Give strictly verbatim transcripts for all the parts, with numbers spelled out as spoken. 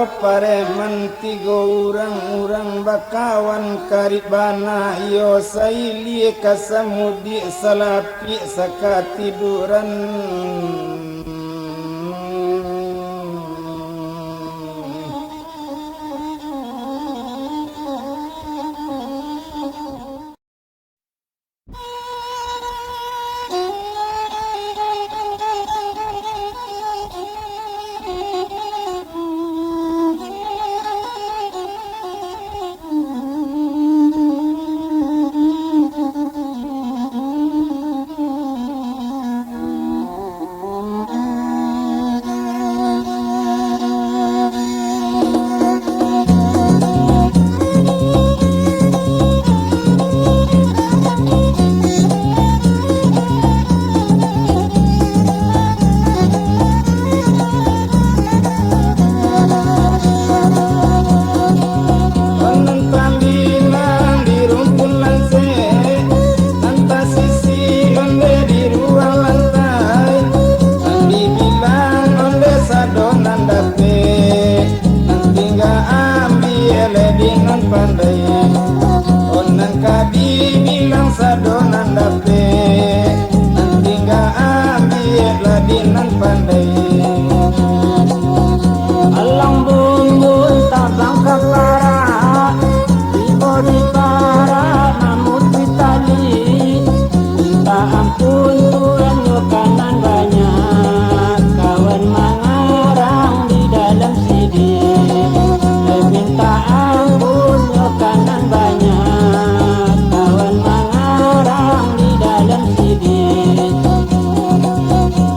Pareman tigo urang, urang bakawan karib bana, iyo sailia ka samudiak, salapik sakatiduran. Nan tambilang di rumpun lansek, nan tasisi onde di ruang lantai, nan dibilang onde sado nan dapek, nan tingga ambiak lai di nan pandai. Oh, nan ka dibilang sado nan dapek, nan tingga ambiak lai di nan pandai. Alang bumbun tabang ka parak, tibo di parak mamutuih tali. Minta ampun Tuhan yo ka nan banyak, kawan mangarang di dalam sidi. Minta ampun yo ka nan banyak, kawan mangarang di dalam sidi.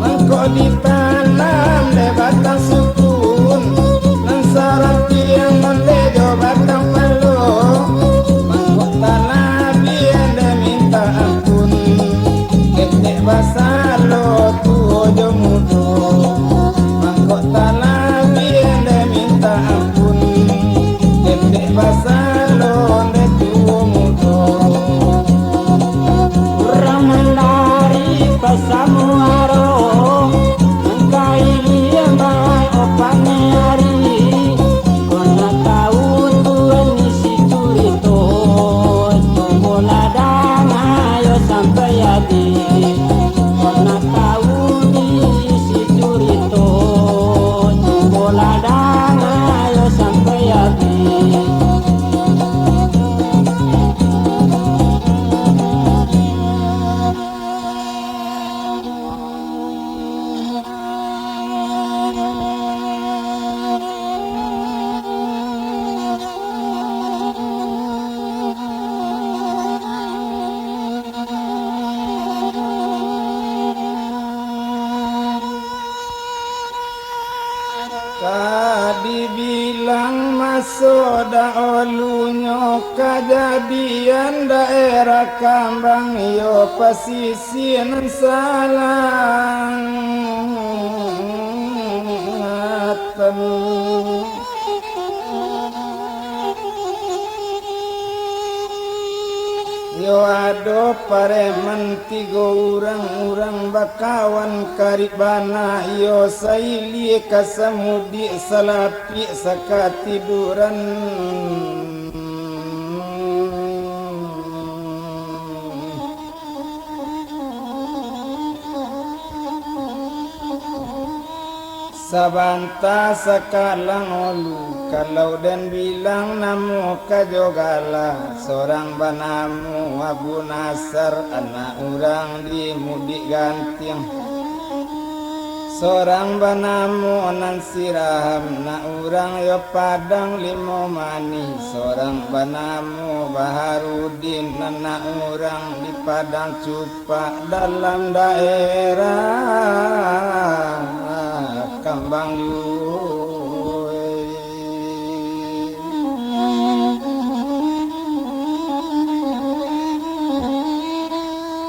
Mangko ditanam dek batang sukun, nan saratiang onde jo batang palo. Mangko talabiah dek minta ampun, ketek basalo tuo jo mudo. Mangko talabiah dek minta ampun, ketek basalo dek tuo mudo. Urang nan dari Pasamuaro, nan ka ilia mai opane ari, kok nak tau tuan isi curito, cubolah danga yo sampai abih. Kok nak tau isi curito, cubolah danga yo sampai abih. Ka dibilang maso daulunyo, kajadian daerah Kambang iyo pasisia nan salangatan. Yo ado pareman tigo urang, urang bakawan karib bana, iyo sailia ka samudiak, salapik sakatiduran. Sabanta sakalang olu, kalau den bilang namo ka jo gala, sorang banamo Abu Nasar, anak urang di Mudik Gantiang. Sorang banamo Nan Siraham, anak urang yo Padang Limo Manih, sorang banamo Baharudin, anak urang di Padang Cupak dalam daerah Kambang Yue.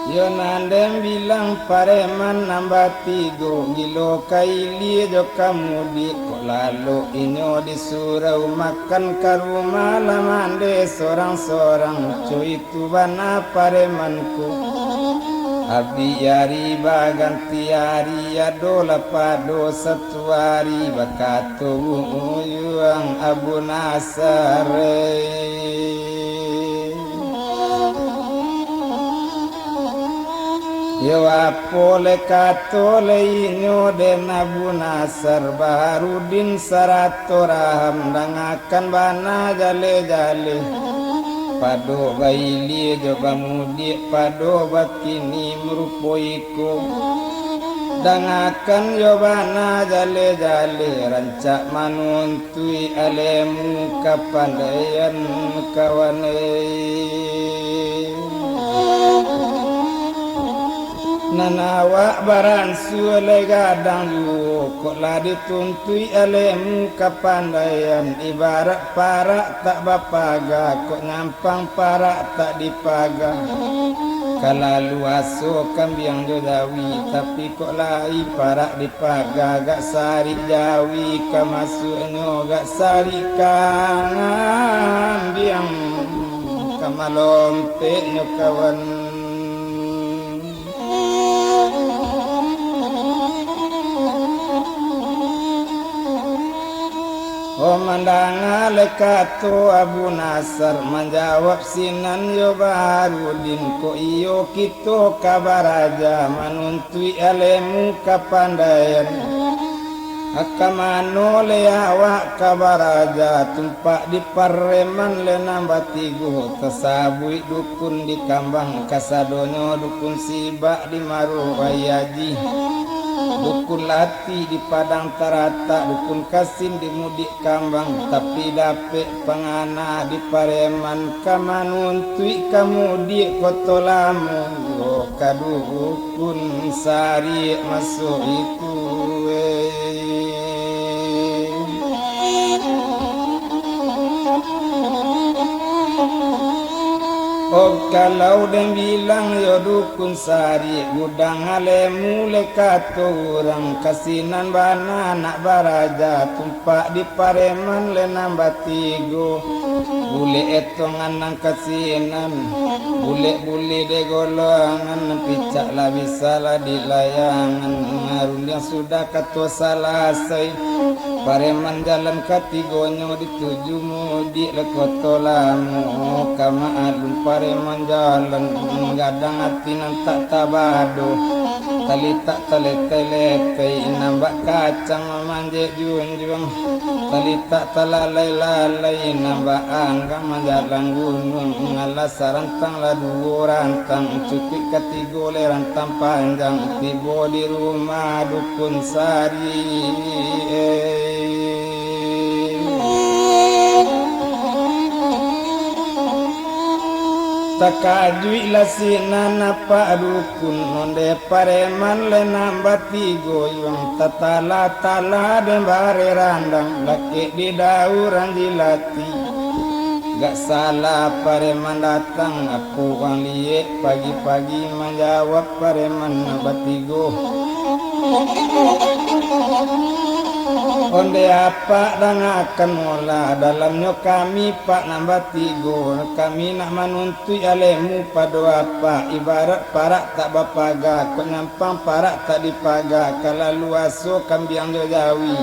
Yo nan den bilang pareman nan batigo, gilo ka ilia jo ka mudiak, kok lalok inyo di surau, makan ka rumah lah mande sorang-sorang. Cuy, tu bana pareman ko. Abih ari baganti ari, adolah pado satu ari, bakato Buyuang Abu Nasar. Yo apo le kato le inyo den Abu Nasar, Baharudin sarato Raham, dangakan bana jaleh-jaleh. Pado bailia jo bamudiak, pado bakini marupo iko. Dangakan jo bana jaleh-jaleh, rancak manuntuik alemu kapandaian kawan e. Nan awak baransua lai gadang juo, kok lah dituntuik alemu kapandaian, ibarat parak tak bapaga, kok nyampang parak tak dipaga. Kalalu aso kambiang jo jawi, tapi kok lai parak dipaga, agak sarik jawi ka masuaknyo, agak sarik kambiang ka malompeknyo kawan. Oh, mandanga le kato Abu Nasar, manjawab sinan yo Baharudin, kok iyo kito ka baraja manuntuik alemu kapandaian. Ka mano le awak ka baraja, tumpak di pareman le nan batigo, tasabuik dukun di Kambang, kasadonyo dukun Sibak di Maruah Aia Aji, dukun Lati di Padang Taratak, dukun Kasin di Mudiak Kambang, tapi dapek pangana di pareman ka manuntuik ka Mudiak Koto Lamo, ka dukun Sariak maso itu. Oh, kalau den bilang yo dukun Sariak, gudang alemu le kato urang, ka sinan bana nak baraja, tumpak di pareman le nan batigo. Bulek etongan nan ka sinan, bulek-bulek dek golongan, picak lah bisa lah di layangan, rundiang sudah kato salasai. Pareman jalan katigonyo dituju Mudiak le Koto Lamo, ka maklum pareman jalan, gadang ati nan tak tabado, tali tak taletai-letai, nan bak kacang mamanjek junjuang, tali tak talalai-lalai, nan bak anggang manjalang gunuang, alah sarantang lah duo rantang, cukuik katigo le rantang panjang, tibo di rumah dukun Sariak. Takajuiklah sinan apak dukun, ondeh pareman le nan batigo, yuang tatala-tala den bareh randang, lakek di dauran jilati. Gak salah pareman datang, apo urang liek pagi-pagi, manjawab pareman nan batigo. Ondeh apak dangakan molah, dalamnyo kami pak nan batigo, kami nak manuntuik alemu pado apak, ibarat parak tak bapaga, kok nyampang parak tak dipaga, kalalu aso kambiang jo jawi,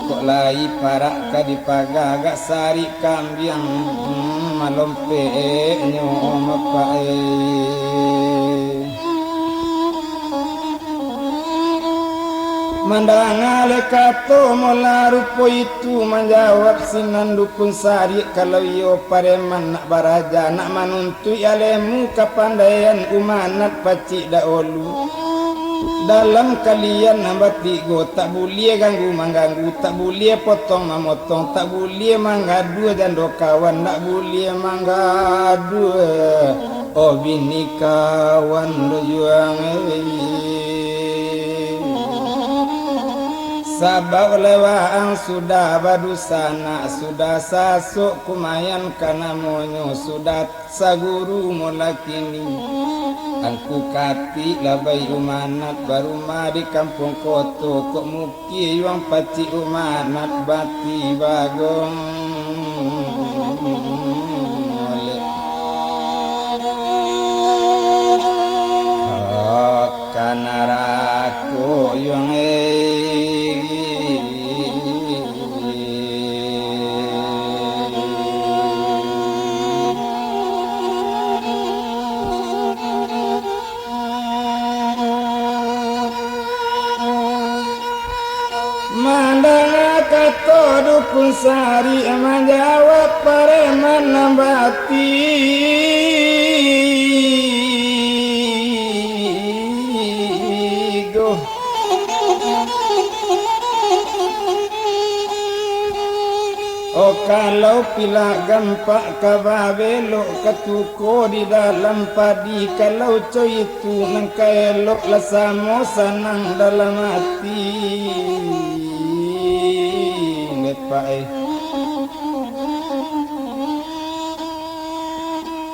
kok lai parak ka dipaga, agak sarik kambiang, hmm, malompeknyo mapak e. Mandanga le kato molah rupo itu, manjawab sinan dukun Sariak, kalau iyo pareman nak baraja, nak manuntuik alemu kapandaian umanat pacik dahulu. Dalam kalian nan batigo, tak buliah ganggu mangganggu, tak buliah potong mamotong, tak buliah manggaduah jando kawan, tak buliah manggaduah, oh, bini kawan bajuang, eh. Sabab lewat ang sudah badusanak, sudah sasok kumayan ka namonyo, sudah saguru molah kini. Angku katik labai umanat, barumah di kampuang koto, kok mukia yuang pacik umanat bati bagong. Dukun Sarik manjawab pareman nan batigo. Oh, kalau pilak gampak ka babelok, ka tuko di dalam padi, kalau co itu nan ka elok, lah samo sanang dalam ati. Lepak, eh.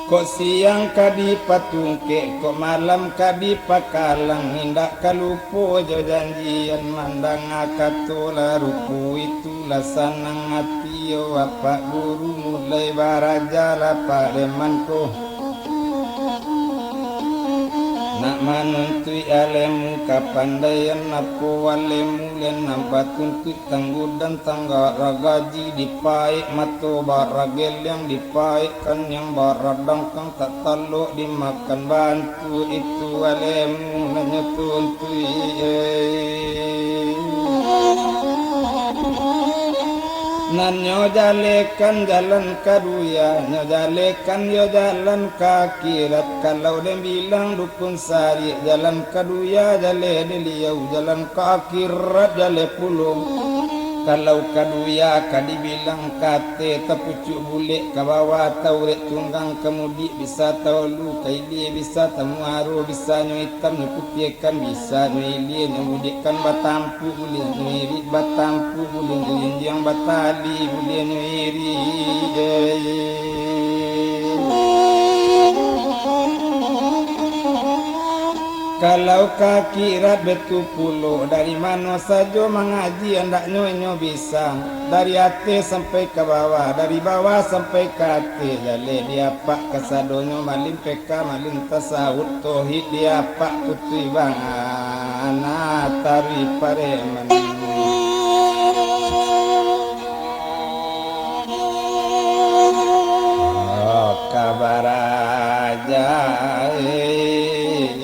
Kok siang ka dipatungkek, kok malam ka dipakalang, indak ka lupo jo janjian, mandanga kato lah rupo itu, lah sanang ati yo Apak Guru, mulai baraja lah pareman ko. Nak manuntuik alemu kapandaian, apo alemu len nan batuntuik tanggudan tangga ragaji dipaek mato barageliang dipaek kaniang baradangkang tak talok dimakan bantu itu alemu nan nyo tuntuik. Nan nyo jalekan jalan ka duya, nyo jalekan yo jalan ka akhirat. Kalau den bilang Dukun Sarik, jalan ka duya jaleh dek liau, jalan ka akhirat jaleh pulo. Kalau ka duya ka dibilang kate tapucuak bulek ka bawah, taurek tunggang ka mudiak, bisa taulu ka ilia, bisa tamuaro, bisa nyo itam nyo putiah, kan bisa nyo ilia nyo mudiak, kan batampuak buliah nyo irik, batampuak buliah nyo jinjiang, batali buliah nyo irik. Kalau ka akhirat baitu pulo, dari mano sajo mangaji andaknyo inyo bisa, dari ateh sampai ka bawah, dari bawah sampai ka ateh, jaleh di apak kasadonyo, malin peka, malin tasawuf, tauhid di apak putuih bangana taruih pareman. Oh, ka baraja, eh.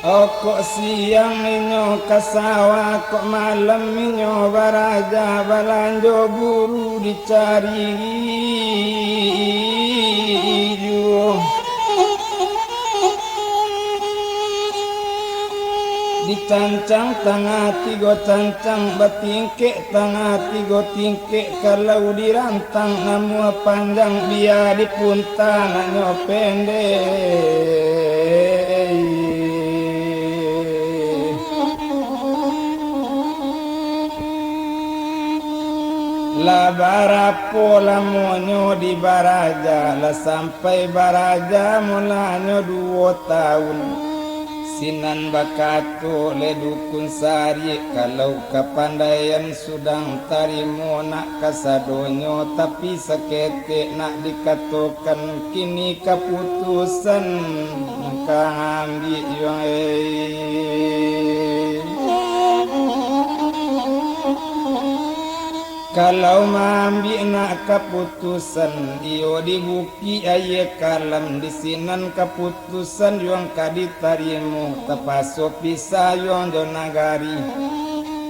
Oh, kok siang inyo ka sawah, kok malam inyo baraja, balanjo guru dicari juo. Dicancang tangah tigo cancang, batingkek tangah tigo tingkek, kalau dirantang namuah panjang, bia dipunta naknyo pendek. Lah barapo lamonyo di baraja, lah sampai baraja mulanyo duo taun. Sinan bakato leh Dukun Sariak, kalau kapandaian sudang tarimo nak kasadonyo, tapi saketek nak dikatokan, kini kaputusan ka ambiak yo, eh. Kalau maambiak nak kaputusan, iyo di Bukik Aia Kalam, di sinan kaputusan yuang ka ditarimo, tapaso pisah yuang jo nagari,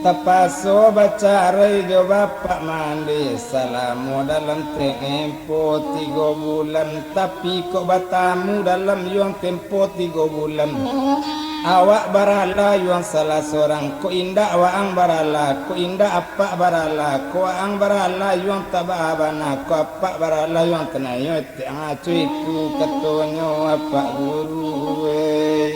tapaso bacarai jo bapak mandeh, salamo dalam tempo tigo bulan, tapi kok batamu dalam yuang tempo tigo bulan. Awak baralah yuang salah sorang, kok indak waang baralah, kok indak apak baralah, kok waang baralah yuang tabaa bana, kok apak baralah yuang tanai, yo etek ang acuih tu, katonyo apak guru, eh.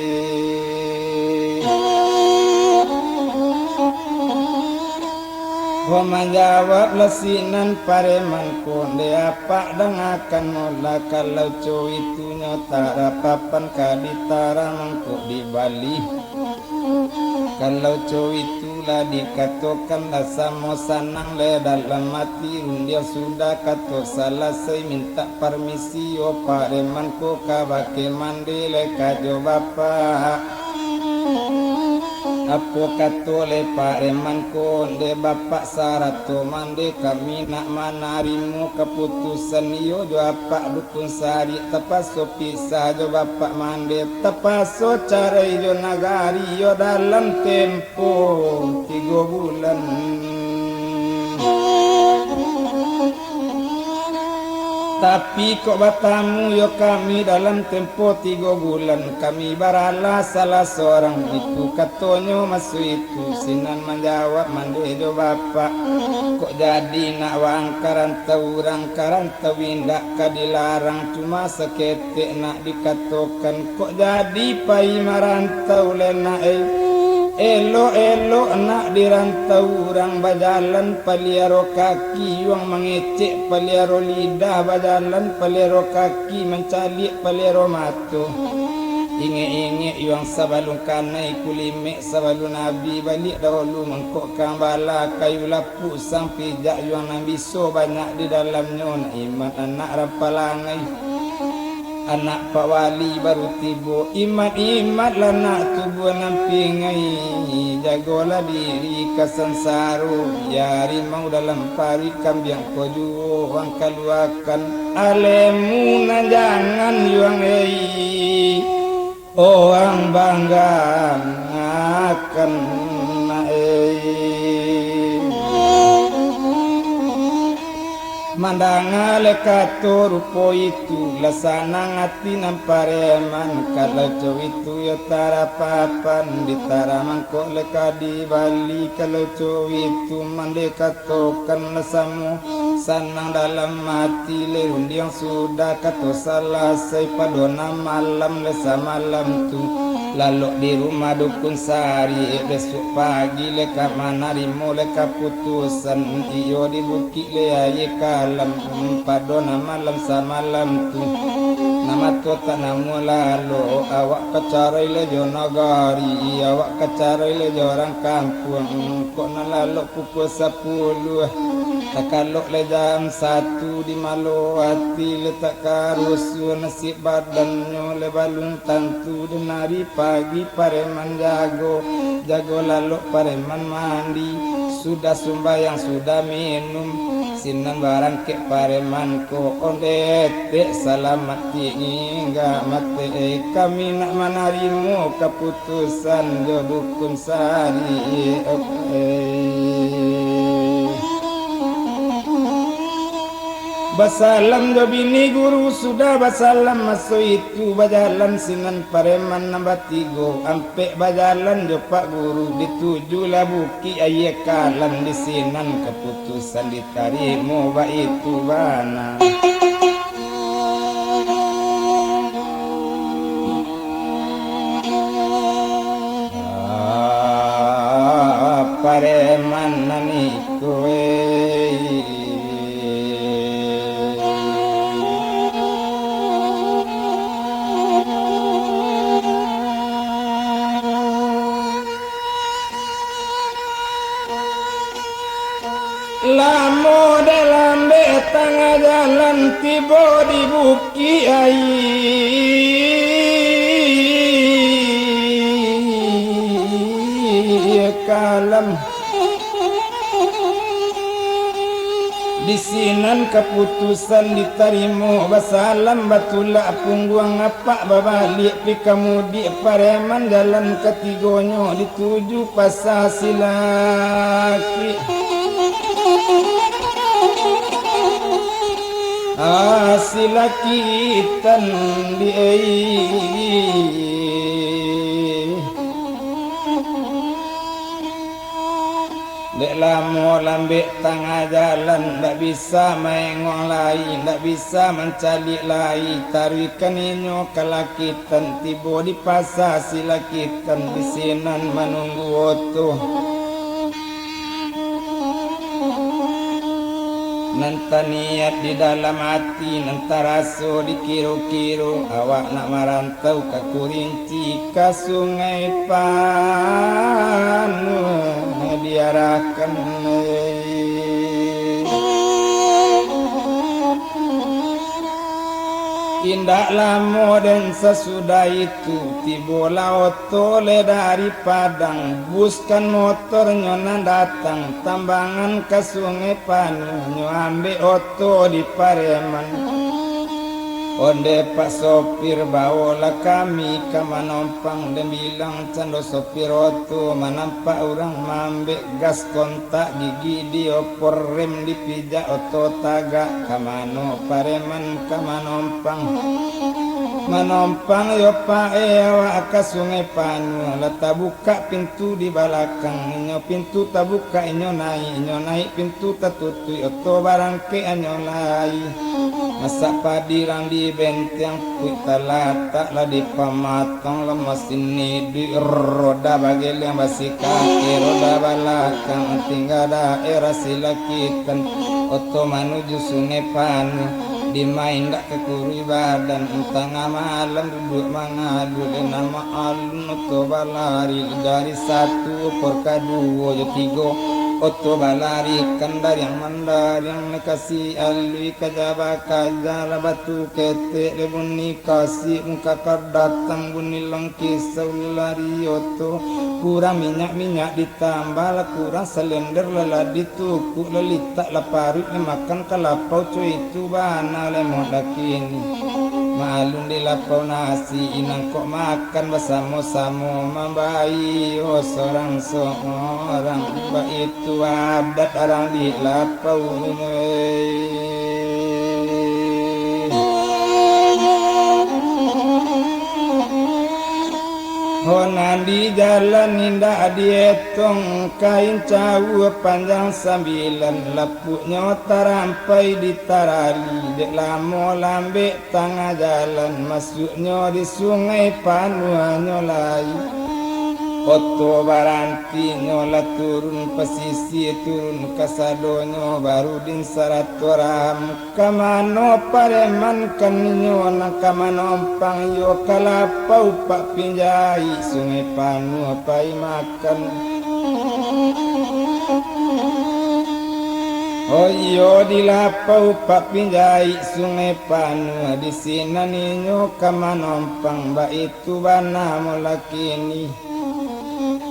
Ko manjawablah sinan pareman ko, ndeh apak dangakan molah, kalau co itunyo tarapapan ka ditarang mangko dibali. Kalau co itu lah dikatokan, lah samo sanang lai dalam ati. Rundiang sudah kato salasai, mintak parmisi yo pareman ko kabake mande lai ka jo bapak. Apo kato lai pareman ko, ndeh bapak sarato mande, kami nak manarimo kaputusan iyo jo apak dukun sari. Tapaso pisah jo bapak mande, tapaso carai jo nagari yo dalam tempo tigo bulan. Tapi kok batamu yo kami dalam tempo tigo bulan, kami baralah salah sorang, itu katonyo maso itu. Sinan manjawab mande jo bapak, kok jadi nak waang ka rantau urang, ka rantau indak ka dilarang, cuma saketek nak dikatokan, kok jadi pai marantau lai nak, eh. Elok-elok nak di rantau urang, bajalan paliaro kaki, yuang mangecek paliaro lidah, bajalan paliaro kaki, mancaliak paliaro mato. Ingek-ingek yuang sabalun kanai kulimek, sabalun abih baliak dahulu mangkok kambala, kayu lapuak usang pijak yuang nan biso banyak di dalamnyo, nak imat anak rampalangai. Anak Pak Wali baru tibo, imat-imat lah nak tubuah nan pingai. Jagolah diri ka sansaro, bia harimau dalam paruik, kambiang ko juo ang kaluakan. Alemu nan jangan yuang ei. Orang bangga akan naik. Mandanga le kato rupo itu, lah sanang ati nan pareman. Kalau co itu yo tarapapan, ditaramang kok le ka dibali. Kalau co itu mandeka tokan lah samo, sanang dalam ati le rundiang sudah, kato salasai pado nan malam le samalam tu. Lalok di rumah dukun sari, besok pagi le ka manarimo le kaputusan, iyo di bukik le aie kalam, pado nan malam samalam tu. Nan mato tak namuah lalok, awak ka carai le jo nagari, awak ka carai le jo urang kampuang, kok nan lalok pukua sapuluah. Takalok le jam satu di malo ati, le tak karusuah nasib badannyo, le balun tantu den ari pagi pareman jago. Jago lalok pareman mandi, sudah sumbayang, sudah minum, sinan barangkek pareman ko, onde tek salamat tingga mati. Kami nak manarimo kaputusan jo dukun sari. Basalam jo bini guru, sudah basalam maso itu, bajalan sinan pareman nan batigo, ampek bajalan jo pak guru, ditujulah bukik aie kalam, di sinan kaputusan ditarimo baitu bana. Ah, pareman nan iko, eh. Lamo dek lambek tangah jalan, tibo di bukik aie kalam. Di sinan kaputusan ditarimo, basalam batulak pungguang, apak babaliak pi ka mudiak, pareman jalan katigonyo dituju Pasa Silaki. Ah, Silaki Itan di, eh. Dek lamo lambek tangah jalan, ndak bisa maengong lai, ndak bisa mancaliak lai, taruihkan inyo ka Lakitan, tibo di Pasa Silaki. Kan di sinan manunggu oto. Nan taniat di dalam ati, nan taraso dikiro-kiro, awak nak marantau ka Kurinci, ka Sungai Panuah diarahkan. Indak lamo den sasudah itu, tibolah oto lai dari Padang, bus kan motornyo nan datang, tambangan ka Sungai Panuah, nyo ambek oto di pareman. Onde Pak Sopir, bawolah kami ka Manompang, den bilang cando sopir oto, manampak urang maambek gas kontak gigi diopor rem dipijak oto tagak, ka mano pareman ka Manompang. Manompang yo Pak e, awak ka Sungai Panuah, lah tabukak pintu di balakang, inyo pintu tabukak, inyo naik, inyo naik pintu tatutuik, oto barangkek anyo lai. Masak padi rang di benteng, puik talatak lah di pamatang, lah masin iduik, roda bageleng basikaki, roda balakang tingga daerah Silakitan, oto manuju Sungai Panuah, dimain dak kakurui badan, tangah malam duduak mangadu, dek nan maalun oto balari, dari satu opor kaduo jo tigo, oto balari kan dariang mandariang, lai kasi alui kaja bakaja, lah batu ketek dek bunyi kasi, muka ka datang bunyi langkisau lari oto, kurang minyak-minyak ditambah, lah kurang salender lah, lah ditukuk, lah litak, lah paruik, lah makan ka lapau, co itu bana lai mode kini. Maalun di lapau nasi, inang kok makan basamo-samo, mambaio sorang-sorang, baitu adat arang di lapau. Ho nan di jalan indak dietong, kain cawua panjang sambilan, lapuaknyo tarampai di tarali, dek lamo lambek tangah jalan, masuaknyo di Sungai Panuahnyo lai. Oto barantinyo lah turun pasisia, turun kasadonyo, Barudin sarato Raham. Ka mano pareman kan inyo nan ka manompang iyo, ka lapau Pak Pinjai, Sungai Panuah pai makan. Oh iyo, di lapau Pak Pinjai, Sungai Panuah, di sinan inyo ka manompang, baitu bana mode kini.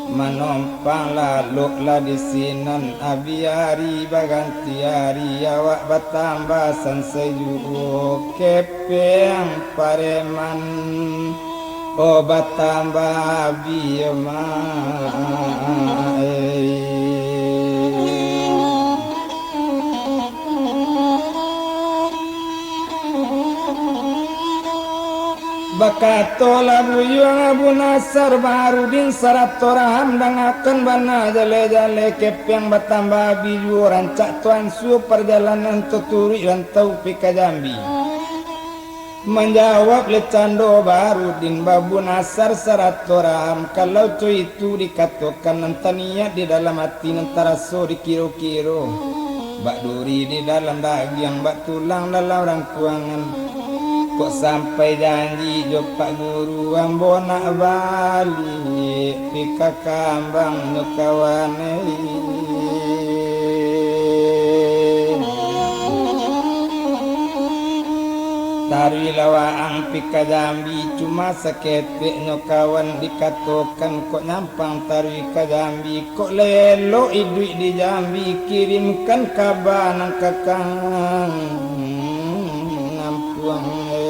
Manompang lalok lah di sinan, abih ari baganti ari, awak batambah sansai juo, kepeang pareman, oh, batambah abih, ma, eh. Bakatolah buyuang Abu Nasar, Barudin sarato Raham, dangakan bana jaleh-jaleh, kepeang batambah abih juo, rancak tu ansua parjalanan tu turuik rantau pai ka Jambi. Manjawab lai cando Barudin, Babu Nasar sarato Raham, kalau co itu dikatokan nan taniat di dalam ati, nan taraso dikiro-kiro, bak duri di dalam dagiang, bak tulang dalam rangkuangan. Kok sampai janji jo Pak Guru, ambo nak baliak pi ka kambangnyo kawan, eh. Taruihlah waang pi ka Jambi, cuma saketeknyo kawan, dikatokan kok nyampang taruih ka Jambi, kok lai elok iduik di Jambi, kirimkan kaba nan ka kampuang, eh.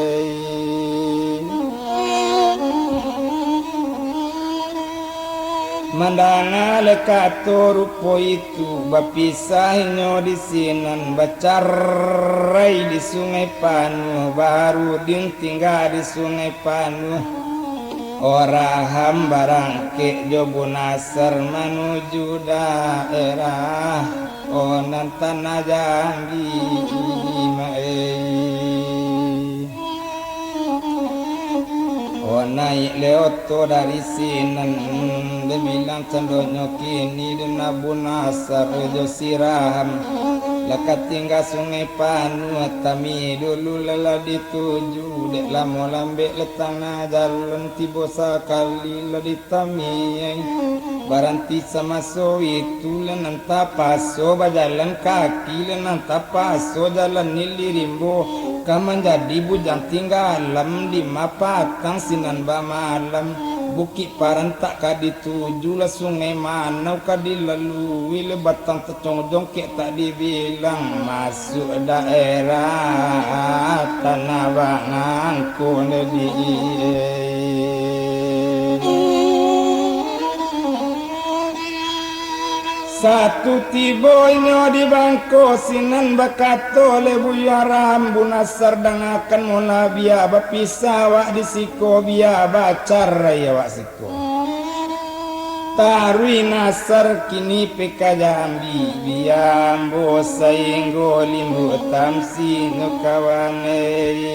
Mandanga lai kato rupo itu, bapisah inyo di sinan, bacarai di Sungai Panuah, Barudin tingga di Sungai Panuah. Oraham barangkek jo Bu Nasar manuju daerah, oh, nan tanah Jambi, ma, eh. Oh, naik le oto dari sinan, den bilang candonyo kini, den Abu Nasar jo si Raham. Lah ka tingga Sungai Panuah, Tami dulu lah, lah dituju. Dek lamo lambek lah tangah jalan, tibo sakali lah di Tami. Baranti samaso itu lah nan tapaso, bajalan kaki lah nan tapaso, jalan ni di rimbo. Ka manjadi bujang tinggalam, di mapatang sinan bamalam. Bukik Parantak ka dituju lah, Sungai Manau ka dilalui lah, batang tacong jongkek tak dibilang, masuak daerah Tanah Bangko ni di. Satu tibo inyo di Bangko, sinan bakato leh Buyuang Raham, Bu Nasar, dangakan molah, bia bapisah awak di siko, bia bacarai awak siko. Taruih Nasar kini pai ka Jambi, bia ambo sainggo Limbu Tamsi nyo kawan ai.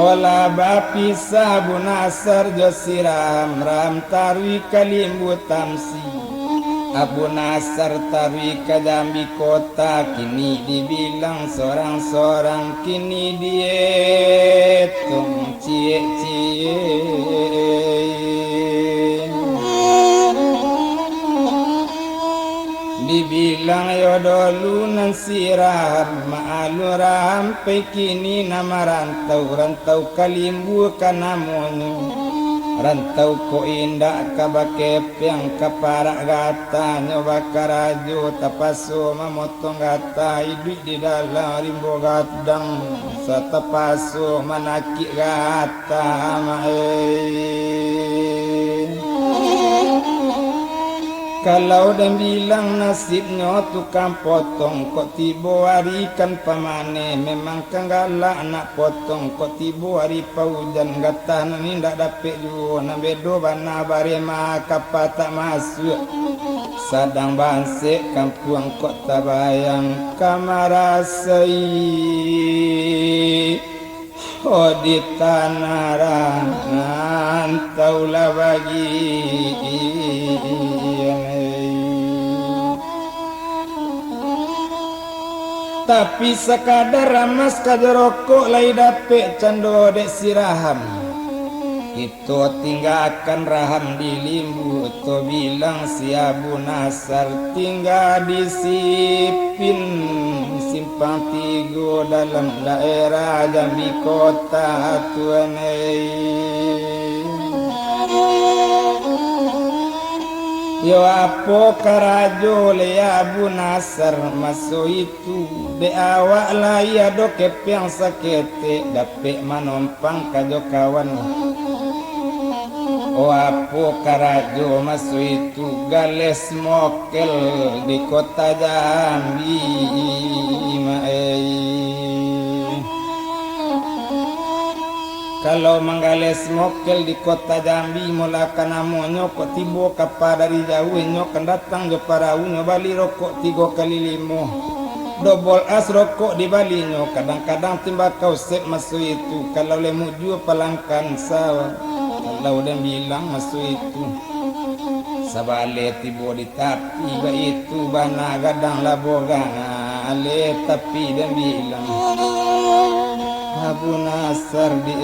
Olah bapisah Abu Nasar jo si Raham, Raham taruih ka Limbu Tamsi. Abu Nasar taruih ka Jambi kota, kini dibilang sorang-sorang, kini dietong ciek-ciek. Dibilang yo dolu nan si Raham, maklum Raham pai kini nan marantau, rantau ka Limbu ka namonyo. Rantau ko indak ka bakepeang, ka parak gatanyo bakarajo, tapaso mamotong gata, iduik di dalam rimbo gadang, satapaso manakik gata. Tamae. Kalau den bilang nasibnyo tukang potong, kok tibo ari kan pamaneh, memang kan galak nak potong, kok tibo ari paujan, gatah nan indak dapek juo, nan bedo bana barema kapa tak masuak, sadang bansek kampuang kok tabayang ka marasai. Oh, di tanah rantau lah bagian. Tapi sakadar ramas ka jo rokok lai dapek cando dek si Raham. Kito tinggakan Raham di Limbu, to bilang si Abu Nasar tingga di Sipin, Simpang Tigo, dalam daerah Jambi Kota, tuan ai. Yo, apo karajo le Abu Nasar maso itu? Tu, dek awak lai ado kepeang saketek, dapek manompang ka jo kawan. Oh, apo karajo maso itu, galeh smokel di kota Jambi, mak ai. Kalau manggaleh smokel di kota Jambi, molah ka namonyo, kok tibo kapa dari jauah, inyo kan datang jo paraunyo, bali rokok tigo kali limo. Dobol as rokok dibalinyo, kadang-kadang timbakau sep maso itu, kalau lai mujua palangkan sawa, kalau den bilang maso itu. Sabaleh tibo di tapi, baitu bana gadang labuah galeh, tapi den bilang Abu Nasar di.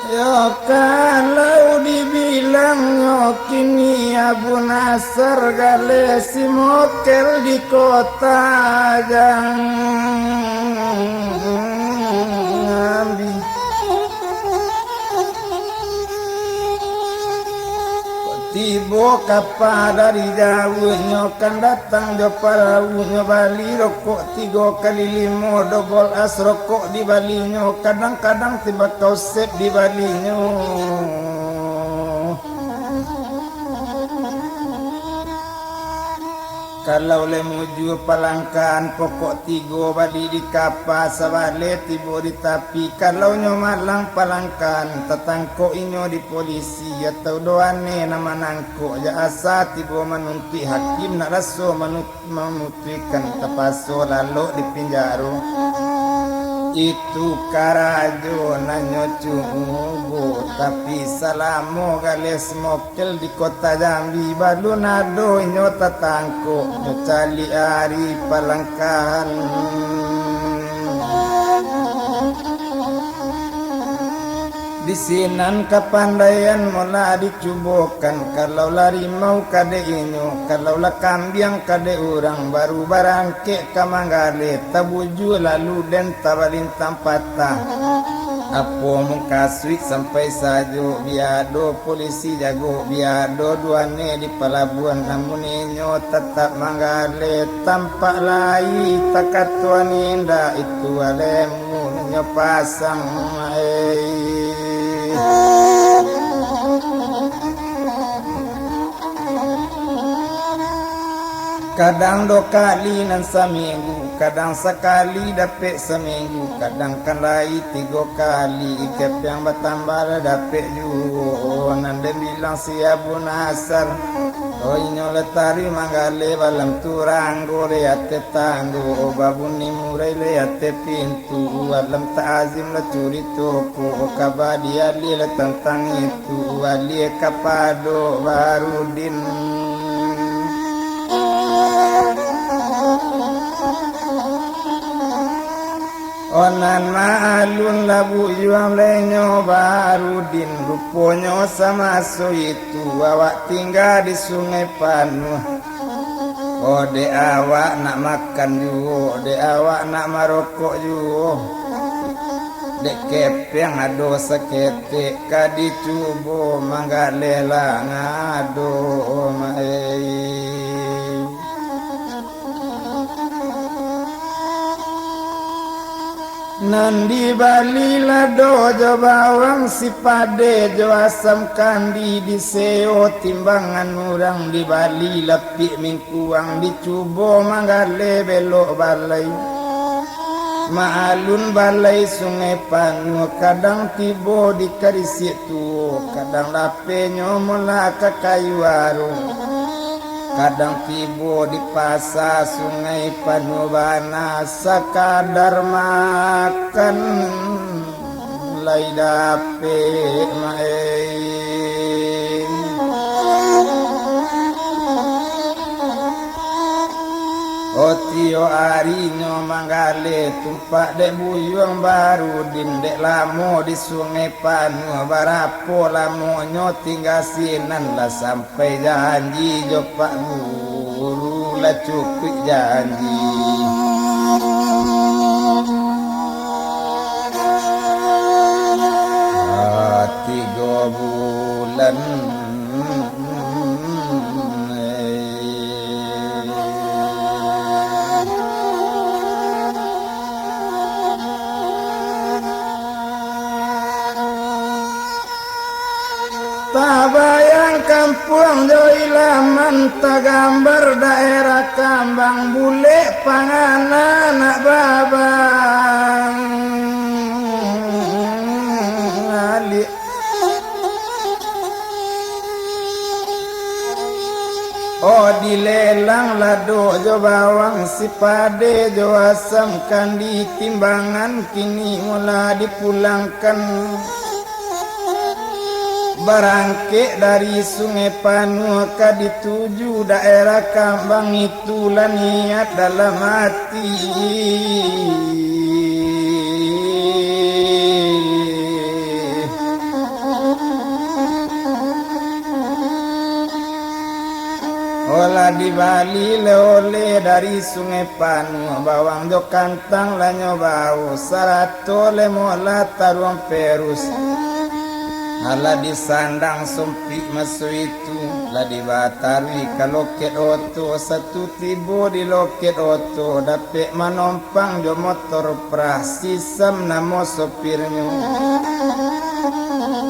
Yo, kalau dibilangnyo kini, Abu Nasar galeh si mokel di kota Jambi. Tibo kapa dari jauahnyo, kan datang jo paraunyo, bali rokok tigo kali limo, dobol as rokok dibalinyo, kadang-kadang timbakau sep dibalinyo. Kalau lai mujua palangkahan, pokok tigo bali di kapa, sabaleh tibo di tapi. Kalau nyo malang palangkahan, tatangkok inyo di polisi, atau doh aneh nan manangkok, jak asa tibo manuntuik, hakim nak raso manu-, mamutuihkan, tapaso lalok di pinjaro. Itu karajo nan nyo cubo, tapi salamo galeh smokel di kota Jambi, balun ado inyo tatangkok, nyo caliak ari palangkahan. Di sinan kapandaian molah dicubokan, kalau lah rimau ka dek inyo, kalau lah kambiang ka dek urang, baru barangkek ka manggaleh, tabujua lalu den tabalintang patah. Apo mukasuik sampai sajo, bia ado polisi jago, bia ado duane di palabuhan, namun inyo tatap manggaleh, tampak lai takatuan indak itu alemu nyo pasang, ai. Kadang duo kali nan saminggu, kadang sakali dapek saminggu, kadang kan lai tigo kali, kepiang batambah lah dapek juo, nan den bilang si Abu Nasar. Oh, inyo lah taruih manggaleh balam turanggo, di ateh tanggo, babunyi murai di ateh pintu, alam takzim lah curito ko, kaba dialih lah tantang itu, alih kapado Barudin. Oh, nan maalun lah buyuang lai nyo Barudin, ruponyo samaso itu awak tingga di Sungai Panuah. Oh, dek awak nak makan juo, dek awak nak marokok juo. Dek kepiang ado saketek ka dicubo manggaleh lah ngado, mai. Nan dibali lado jo bawang, sipade jo asam kandi, diseo timbangan urang, dibali lapiak mingkuang, dicubo manggaleh belok balai. Maalun balai Sungai Panuah, kadang tibo di Karisiak Tuo, kadang lapenyo molah ka Kayu Aruang. Kadang tibo di pasa Sungai Panuah, bana sakadar makan lai dapek, mai. Oh, tiok arinyo manggaleh tumpak dek buyuang Barudin, dek lamo di Sungai Panuah, barapo lamonyo tingga sinan lah sam- Pai janji jo Pak Guru, lah cukuik janji. Ah, tigo bulan. Tabayang kampuang jo ilaman, tagambar daerah kambang, bulek pangana nak babang. Alik. Oh, dilelang lado jo bawang, sipade jo asam kandi, timbangan kini molah dipulangkan. Barangkek dari Sungai Panuah ka dituju daerah kambang, itulah niat dalam ati. Olah dibali leh oleh dari Sungai Panuah, bawang jo kantang lah nyo bao, sarato leh molah taruang perus. Alah disandang sumpik maso itu, lah dibataruih ka loket oto, satu tibo di loket oto, dapek manom- pang jo motor prah, Sisam namo sopirnyo.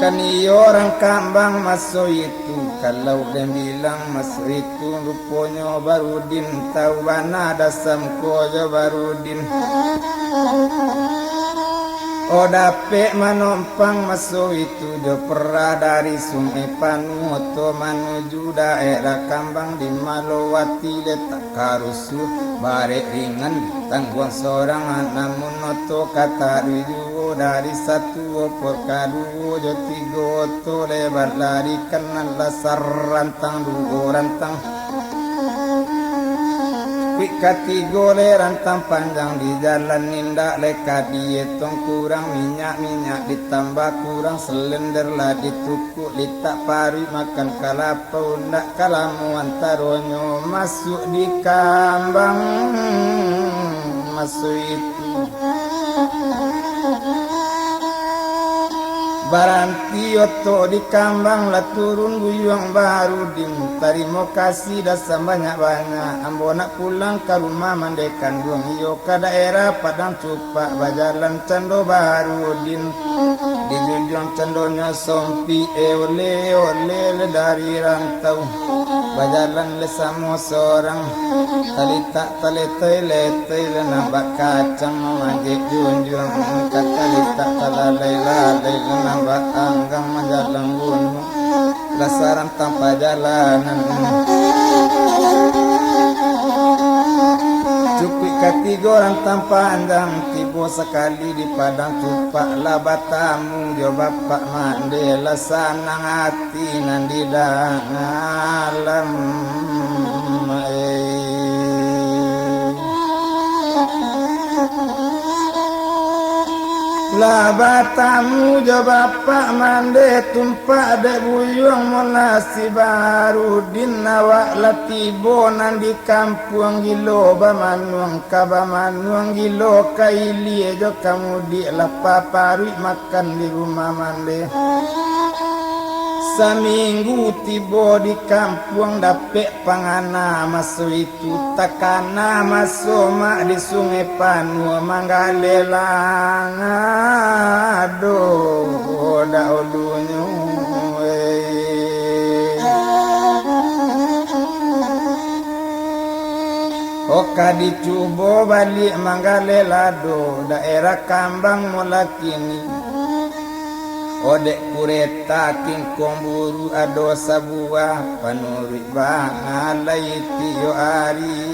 Kan iyo urang kambang maso itu, Kalau den bilang maso itu, ruponyo Barudin tau bana dasam ko jo Barudin. Oh, dapek manompang maso itu jo perah dari Sungai Panuh oto manuju daerah Kambang di Malowati letak karusuh, barek ringan tangguang sorang, namun oto ka taruih juo dari satu opor kaduo jo tigo oto lebar lari. Kananlah sarantang duo rantang. Kuik katigo le rantang panjang di jalan, indak le ka dietong kurang minyak, minyak ditambah kurang selender lah ditukuk, litak paruik makan kalapau, ndak ka lamo antaronyo masuak di Kambang maso itu. Baranti oto di Kambang lah turun buyuang Barudin. Tarimo kasih dasam banyak-banyak. Ambo nak pulang ka rumah mande kanduang, iyo ka daerah Padang Cupak. Bajalan cando Barudin. Dijunjuang candonyo sompik, eh, oleh-oleh dari rantau. Bajalan le samo sorang, talitak-taletai-letai le nan bak kacang, mamajik junjuang, ka talitak talalai-lalai le nan bak anggang, manjalang gunuang, lah sarantang pajalanan. Cukuik katigo rantang panjang, tibo sakali di Padang Cupak, lah batamu jo Bapak Mande, lah sanang ati nan di dalam, eh. Lah batamu jo Bapak Mande, tumpak dek buyuang molah si Barudin, awak lah tibo nan di kampuang, gilo bamanuang ka bamanuang, gilo ka ilia jo ka mudiak, lah paparuik makan di rumah Mande. Saminggu tibo di kampuang, dapek pangana maso itu, takana maso mak di Sungai Panuh, manggaleh lah ado daulunyo, eh. Oh, ka dicubo baliak manggaleh lado, daerah Kambang molah kini. Oh, dek kureta kingkong buruak ado sabuah, panuruik bana lai tiok ari.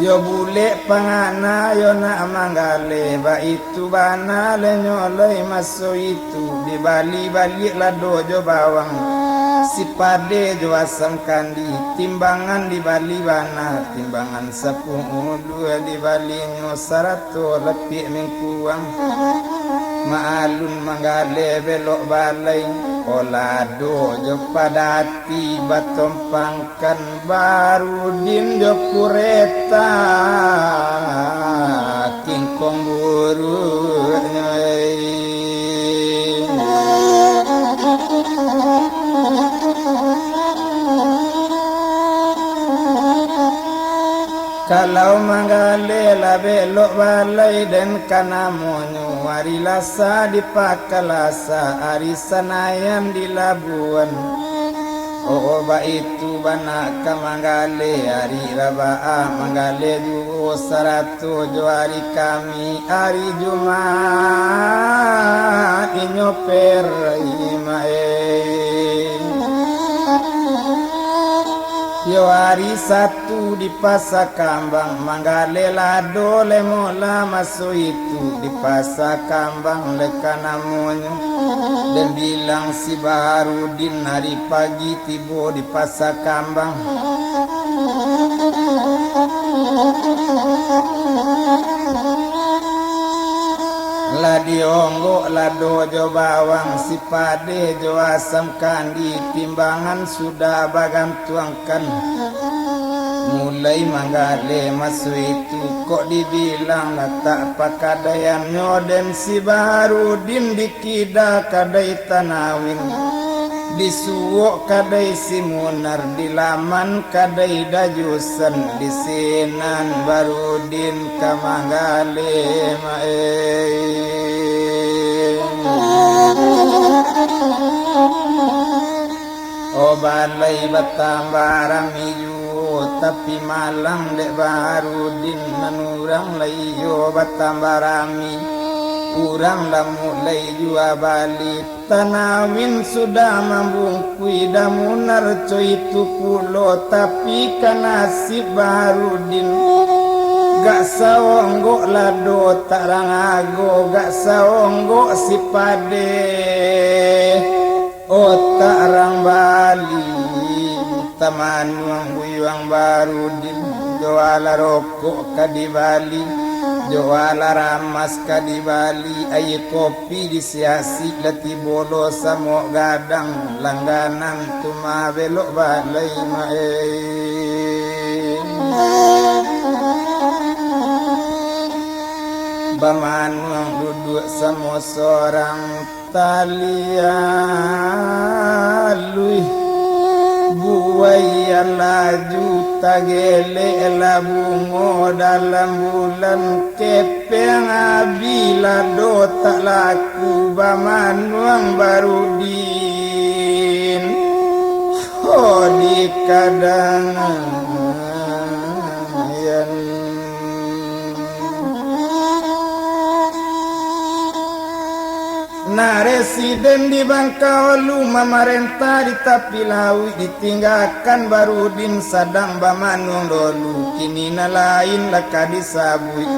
Yo bulek pangana yo nak manggaleh, baitu bana le nyo lai maso itu. Dibali baliak lado jo bawang, sipade jo asam kandi, timbangan dibali bana, timbangan sapuluah dibalinyo, sarato lapiak mingkuang. Maalun manggaleh belok balai, oh lado jo padati batompang. Kan Barudin jo kureta kingkong buruaknyo, eh. Kalau manggaleh lah belok balai den ka namonyo, ari Lasa di Pakalasa, ari Sanayan di Labuan. Oh, baitu bana ka manggaleh, ari Rabaah manggaleh juo, sarato jo ari Kami, ari Jumaik inyo paruik, eh. Yo ari Satu di Pasa Kambang, manggaleh lado le molah maso itu, di Pasa Kambang le ka namonyo. Den bilang si Barudin ari pagi tibo di Pasa Kambang. Lah dionggok lado jo bawang, sipade jo asam kandi, timbangan sudah bagantuang. Kan mulai manggaleh maso itu, kok dibilang latak pakadaiannyo den si Barudin, di Kida kadai Tanawin, di Suok kadai Simunar, di Laman kadai Dajusan, di sinan Barudin ka manggaleh, eh. Oh, balai batambah rami juo, tapi malang dek Barudin, nan urang lai yo batambah rami. Urang lah mulai jua bali, tanawin sudah mambungkui, damunar co itu pulo, tapi ka nasib Barudin. Gak saonggok lado tak rangago, gak saonggok sipadeh. Otak rang Bali, tamanuang buyuang Barudin, jo alah rokok ka dibali, jo alah ramas ka dibali, aia kopi di siasik, lah tibo lo samok gadang, langganan tu mah belok balai maeh. Bamanuang duduak samo sorang, talialuih, buai laju tagelek lah bungo dalam bulan, kepeng abih lah do tak laku, bamanuang Barudin. Ho, di kadang. Nah, residen di Bangkaulu, mamarentah di tapi lauik, ditinggakan Barudin sadang bamanuang dolu. Kini nan lain lah ka disabuik.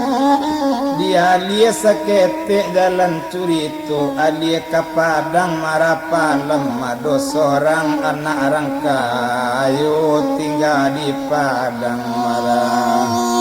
Dialia saketek jalan curito, alia ka Padang Marapalam, ado sorang anak rang kayo tingga di Padang Marapalam.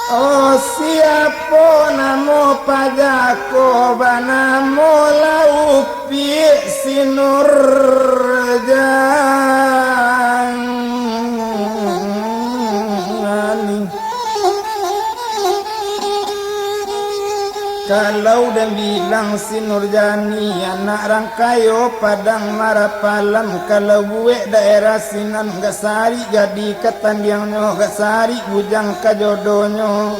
Oh, siapo namo paja ko, banamo Laupik Sinurjani. Kalau den bilang Sinurjani, anak rang kayo Padang Marapalam, kalau buek daerah sinan, gak sarik gadih ka tandiangnyo, gak sarik bujang ka jodonyo.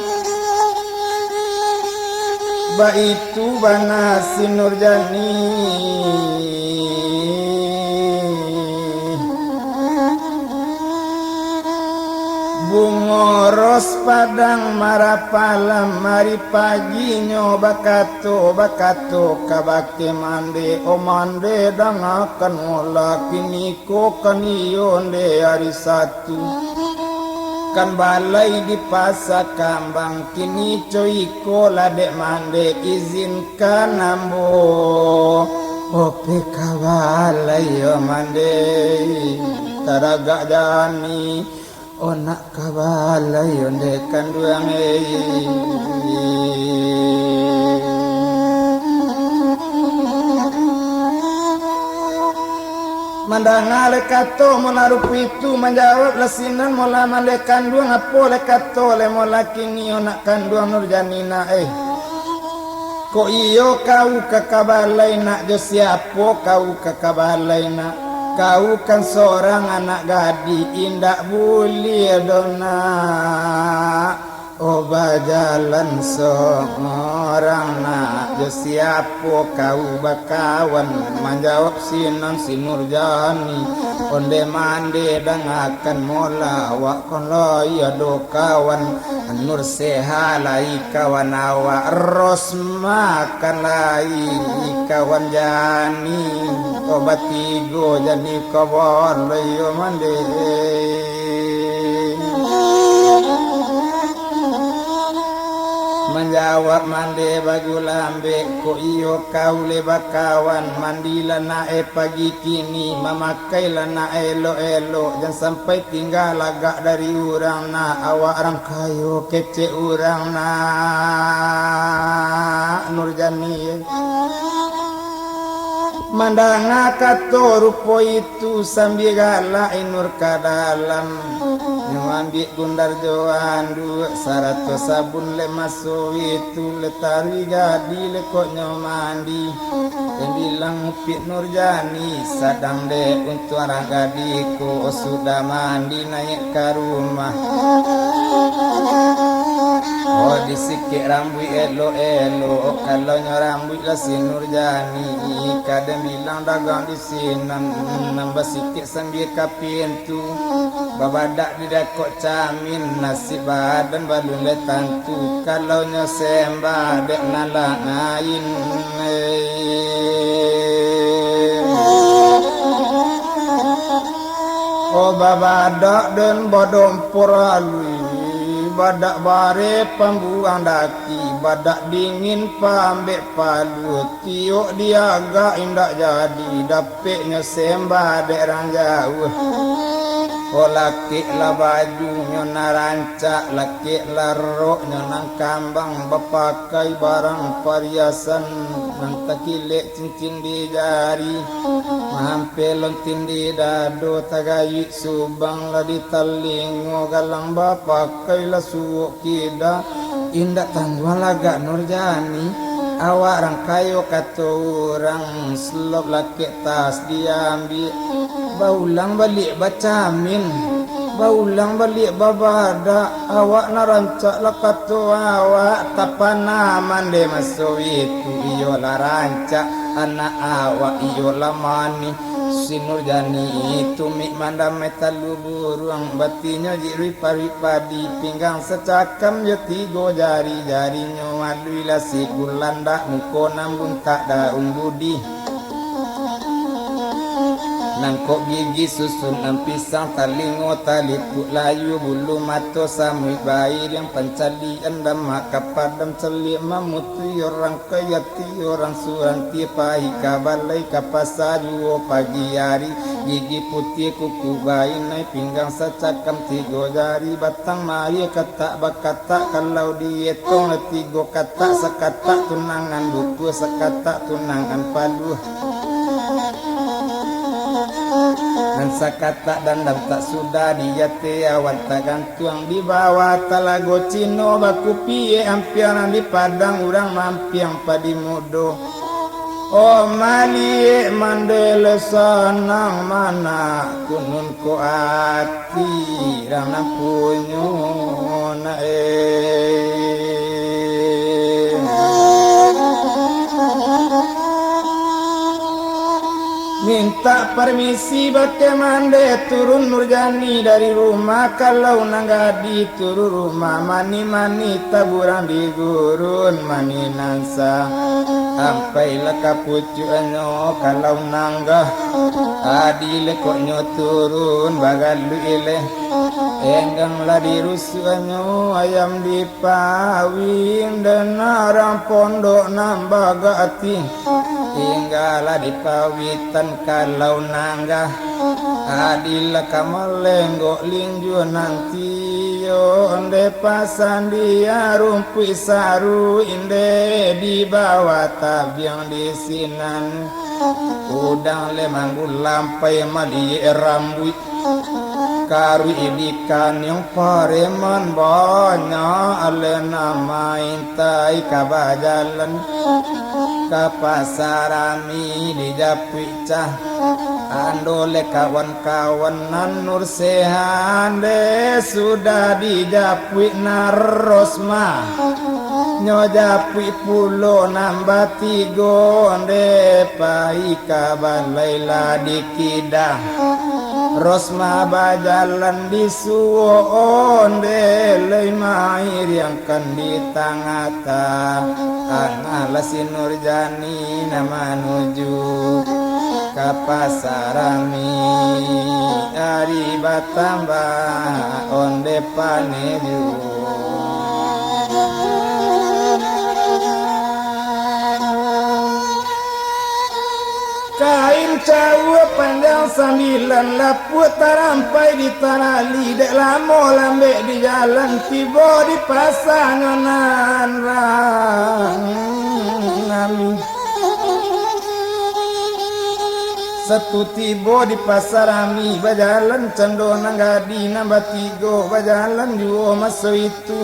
Baitu bana Sinurjani. Bungo ros Padang Marapalam, ari paginyo bakato, bakato kabake mande, "O mande, dangakan mola, kiniko kan iyo nde ari satu. Kan balai di Pasa Kambang, kini co iko lah dek mande, izinkan ambo." "Ope ka balai yo mande, taragak jani, onak ka balai onde kanduang ei." Mandanga le kato mola rupu itu, manjawab lah sinan mola mande kanduang, "Apo le kato le mola kini onak kanduang Nurjani nak eh?" "Kok iyo kau ka kabalai nak, jo siapo kau ka kabalai nak? Kau kan sorang anak gadih, indak buliah doh nak, oh, bajalan sorang nak, jo siapo kau bakawan?" Manjawab sinan si Nurjani, "Onde mande dangakan mola, awak kan lai ado kawan, Nur Seha lai kawan awak, Rosma kan lai kawan jani, oh, batigo jani kawan lai yo mande." Manjawab mande bagulambek, "Kok iyo kau le bakawan, mandilah nak eh pagi kini, mamakailah nak elok-elok, jan sampai tingga lagak dari urang nak, awak rang kayo kecek urang nak, Nurjani." Mandanga kato rupo itu, sambia galak Inur ka dalam. Nyo ambiak gundar jo anduak, sarato sabun lek maso itu, lek taruih gadih lek kok nyo mandi. Tembilang Upik Nurjani, sadang dek untuang rang gadih ko, sudah mandi naiak ka rumah. Oh, disikik rambuik elok-elok, kalau nyo rambuik lah si Nurjani, ka den bilang dagang di sinan, nan basikik sambia ka pintu, babadak di dakok camin, nasib badan balun lai tantu, kalau nyo sembah dek nan lain. Oh, babadak den badompor alui, badak bareh pambuang daki, badak dingin paambek paluah, tiok diagak indak jadi, dapeknyo sembah dek rang jauah. Oh, lakeklah bajunyo nan rancak, lakeklah roknyo nan kambang, bapakai barang pariasan nan takilek cincin di jari, mahampeh lontin di dado, tagayuik subang lah di talingo, galang bapakailah suok kida. Indak tangguang lagak Nurjani, awak rang kayo kato urang, selop lakek tas diambiak, baulang baliak bacamin, baulang baliak babadak, awak nan rancak lah kato awak, tapanaman dek maso itu, iyolah rancak, anak awak iyolah manih. Si Nurjani tumik mandamai talua buruang, batinyo jiruih paruik padi, pinggang sacakam jo tigo jari, jarinyo aluih lah si gulandak, muko nan buntak daun budi. Nangkok gigi susun nan pisang, talingo talipuk layu, bulu mato samuik bairiang, pancalian damak ka padang, caliak mamutuih urang, ka ati urang, suranti pai ka balai, ka pasa juo pagi ari, gigi putiah kuku bainai, pinggang sacakam tigo jari, batang maia katak bakatak, kalau dietong lah tigo katak, sakatak tunangan bukua, sakatak tunangan paluah. Nan sakatak dandam tak sudah, di ateh awan tagantuang, di bawah talago Cino, bakupiak ampiang, nan di padang urang mampiang padi mudo. Oh, maliek mandeh leh sanang manak, kunun ko ati rang nan punyo nak, eh. Mintak parmisi bakeh mandeh, turun Nurjani dari rumah, kalau nan gadih turun rumah, manih-manih taburang di gurun, manih nan sah. Ampailah ka pucuaknyo, kalau nanggah, adi lekoknyo turun, bagaluik ileh. Enggang lah di rusuaknyo, ayam di pawin, denarang pondok nan bagak ati. Tinggalah di pawitan kalau nanggah, adilah ka malenggok linjuang nanti. Yo, onde pasandia rumpuik saruik, inde di bawah tabiang di sinan. Udang leh manggulampai maliek rambuik. Karuik di kaniang pareman banyak, aleh nan maintai ka bajalan ka pasar rami dijapuik cah. Ando leh kawan-kawan nan Nur Sehan deh sudah dijapuik Narosma. Nyo japuik pulo nan batigo deh pai ka balai lah di Kidah. Rosma bajalan di suok onde, lai mairiangkan di tangah ta-, angah lah si Nurjani nan manuju ka pasar rami. Ari batambah onde paneju. Kain caua panjang sambilan, lapuak tarampai di tarali, dek lamo lambek di jalan, tibo di pasanyo nan rami. Satu tibo di pasa rami, bajalan cando nan gadih nan batigo, bajalan juo maso itu.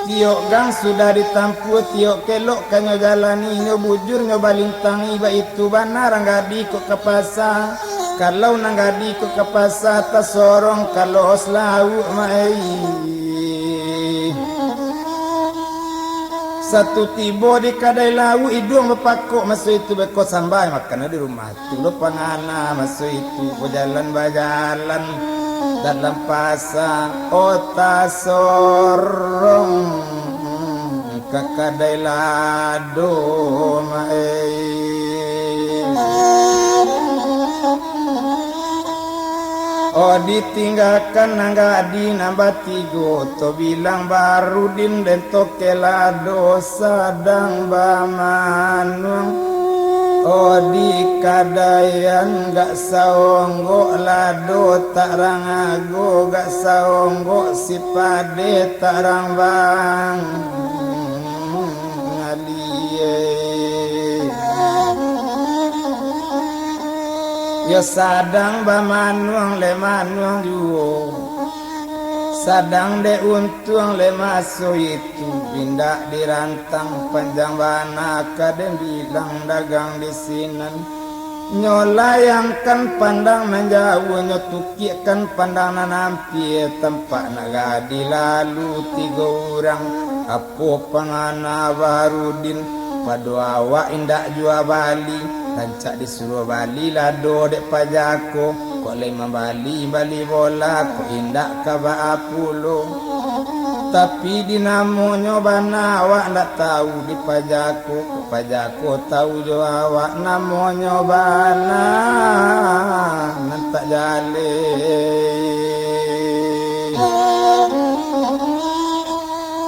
Tiok gang sudah ditampuah, tiok kelok ka nyo jalani, nyo bujur nyo balintangi, baitu bana nan gadih kok ka pasa. Kalau nan gadih kok ka pasa, tasorong ka loos lauak, mak ai. Satu tibo di kadai lauak, iduang bapakok maso itu, beko sambai makan di rumah. Tu lo pangana maso itu, bajalan-bajalan dalam pasa, oh tasorong ka kadai lado, mak ai. Oh, ditinggakan nan gadih nan batigo, to bilang Barudin den toke lado sadang bamanuang. Oh, di kadaian gak saonggok lado, tak rangago gak saonggok, sipade tak rang bang. Alie. Yo sadang bamanuang le manuang juo. Sadang dek untuang le maso itu, indak dirantang panjang bana ka den bilang dagang di sinan. Nyo layangkan pandang nan jauah, nyo tukiakkan pandang nan ampia, tampak nak gadih lalu tigo urang. Apo pangana Barudin, pado awak indak jua bali, rancak disuruah bali lado dek pajako, kok lai mambali, bali bola, kok indak ka baa pulo. Tapi di namonyo bana awak ndak tau, di pajako, kok pajako tau jo awak, namonyo bana nan tak jaleh.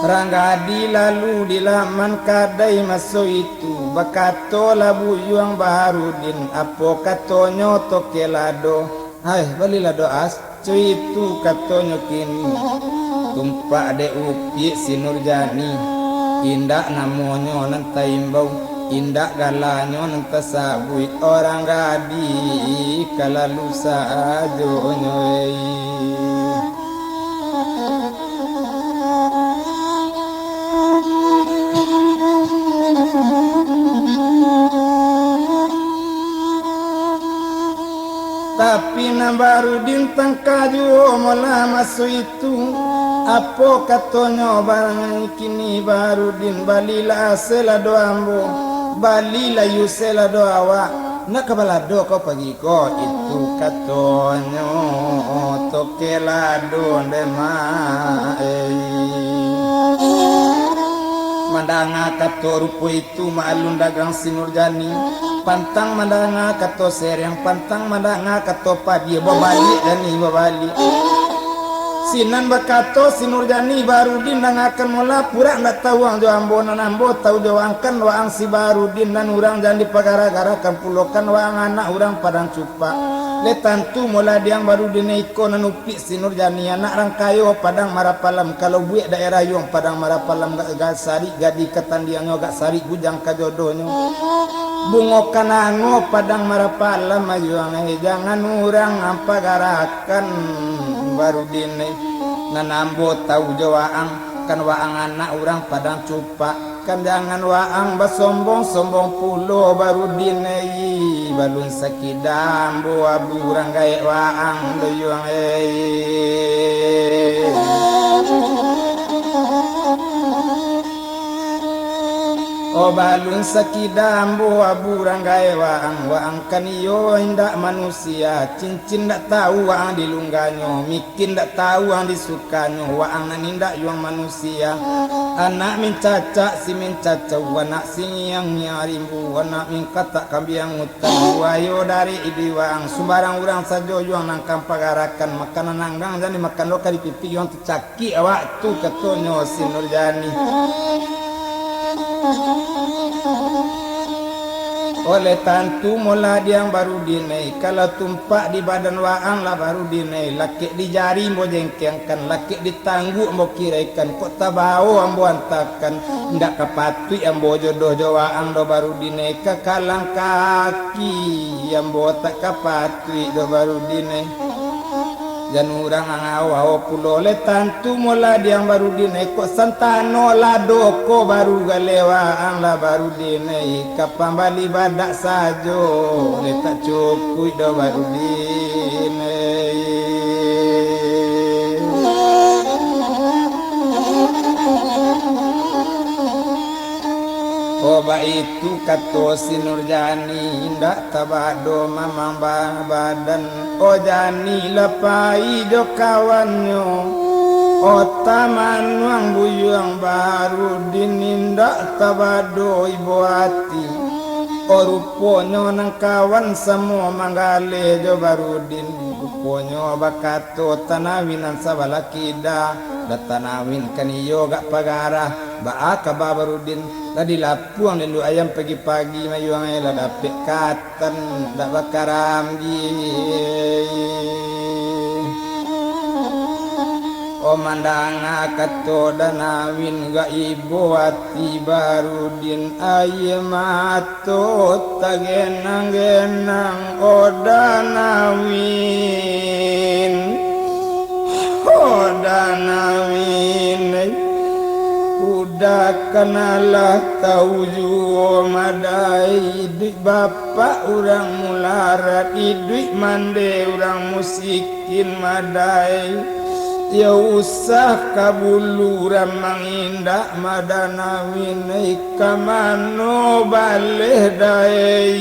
Rang gadih lalu di laman kadai maso itu, bakato lah buyuang Barudin, apo katonyo toke lado, "Hai, balilah do as, co itu," katonyo kini. Tumpak dek upiak si Nurjani, indak namonyo nan taimbau, indak galanyo nan tasabuik, urang gadih ka lalu sajonyo, ei. Tapi nan Barudin tangka juo molah maso itu. Apo katonyo barang kini Barudin, balilah sela do ambo, balilah yu sela do awak. Nak ka balado kau pagi ko, itu katonyo toke lado nde ma-, ei. Mandanga kato rupo itu, maklun dagang si Nurjani, pantang mandanga kato sereng, pantang mandanga kato padia, babaliak Jani, babaliak. Sinan bakato si Nurjani, Barudin, dangakan molah, purak ndak tau ang jo ambo, nan ambo tau jo ang kan waang si Barudin, nan urang jan dipagara-garakan pulo kan waang anak urang Padang Cupak. Leh tantu molah diang Barudin iko nan upiak si Nurjani, anak rang kayo Padang Marapalam, kalau buek daerah yuang Padang Marapalam, gak, gak sarik gadih ka tandiangnyo, gak sarik bujang ka jodohnyo. Bungo kanango Padang Marapalam, ayuang, eh, jangan urang ampagarakan Barudin, eh. Nan ambo tau jo waang, kan waang anak urang Padang Cupak. Kan jangan waang basombong-sombong pulo Barudin, ei. Balun sakida ambo abu urang gaek waang, duyuang, ei. Oh, balun sakida ambo abu urang gaek waang, waang kan iyo indak manusia, cincin ndak tau waang di lungganyo, mi- Kin dak tau ang disukanyo, waang nan indak yuang manusia. Anak mincacak si mincacau, anak singiang-ngiang rimbu, anak mingkatak kambiang utan. Buayo dari idi waang, sumbarang urang sajo yuang nan ka ampagarakan, makanan anggang jan dimakan lo ka dipipik yuang tacakik awak tu, katonyo si Nurjani. Oleh tantu molah diang Barudin ai, kalau tumpak di badan waang lah Barudin ai, lakek di jari ambo jengkengkan, lakek di tangguak ambo kiraikan, kok tabao ambo antakan, indak ka patuik ambo jodoh jo waang doh Barudin ai, ka kalang kaki ambo tak ka patuik doh Barudin ai. Jan urang angau-au pulo lai tantu molah diang Barudin ai, kok santano lah doko baru galeh waang lah Barudin ai, ka pambali badak sajo lai tak cukuik doh Barudin ai. Oh, baitu kato si Nurjani, indak tabado mamang ba-, badan. Oh, Jani lah pai jo kawannyo. Oh, tamanuang buyuang Barudin, indak tabado ibo ati. Oh, ruponyo nan kawan samo manggaleh jo Barudin. Ruponyo bakato Tanawin nan sabalah kida, lah Tanawin kan iyo gak pagarah. Baa kaba Barudin? Lah dilapuang induak ayam pagi-pagi mayuang ai, lah dapek katan, dak bakarambi. Oh, mandanga kato Danawin, gak ibo ati Barudin, aia mato tagenang-genang, oh Danawin. Oh Danawin, udah kanalah tau juo madai, iduik bapak urang mularat, iduik mande urang musikin madai. Yo usah ka bulu ramang indak ma Danawin, ka mano baleh dai.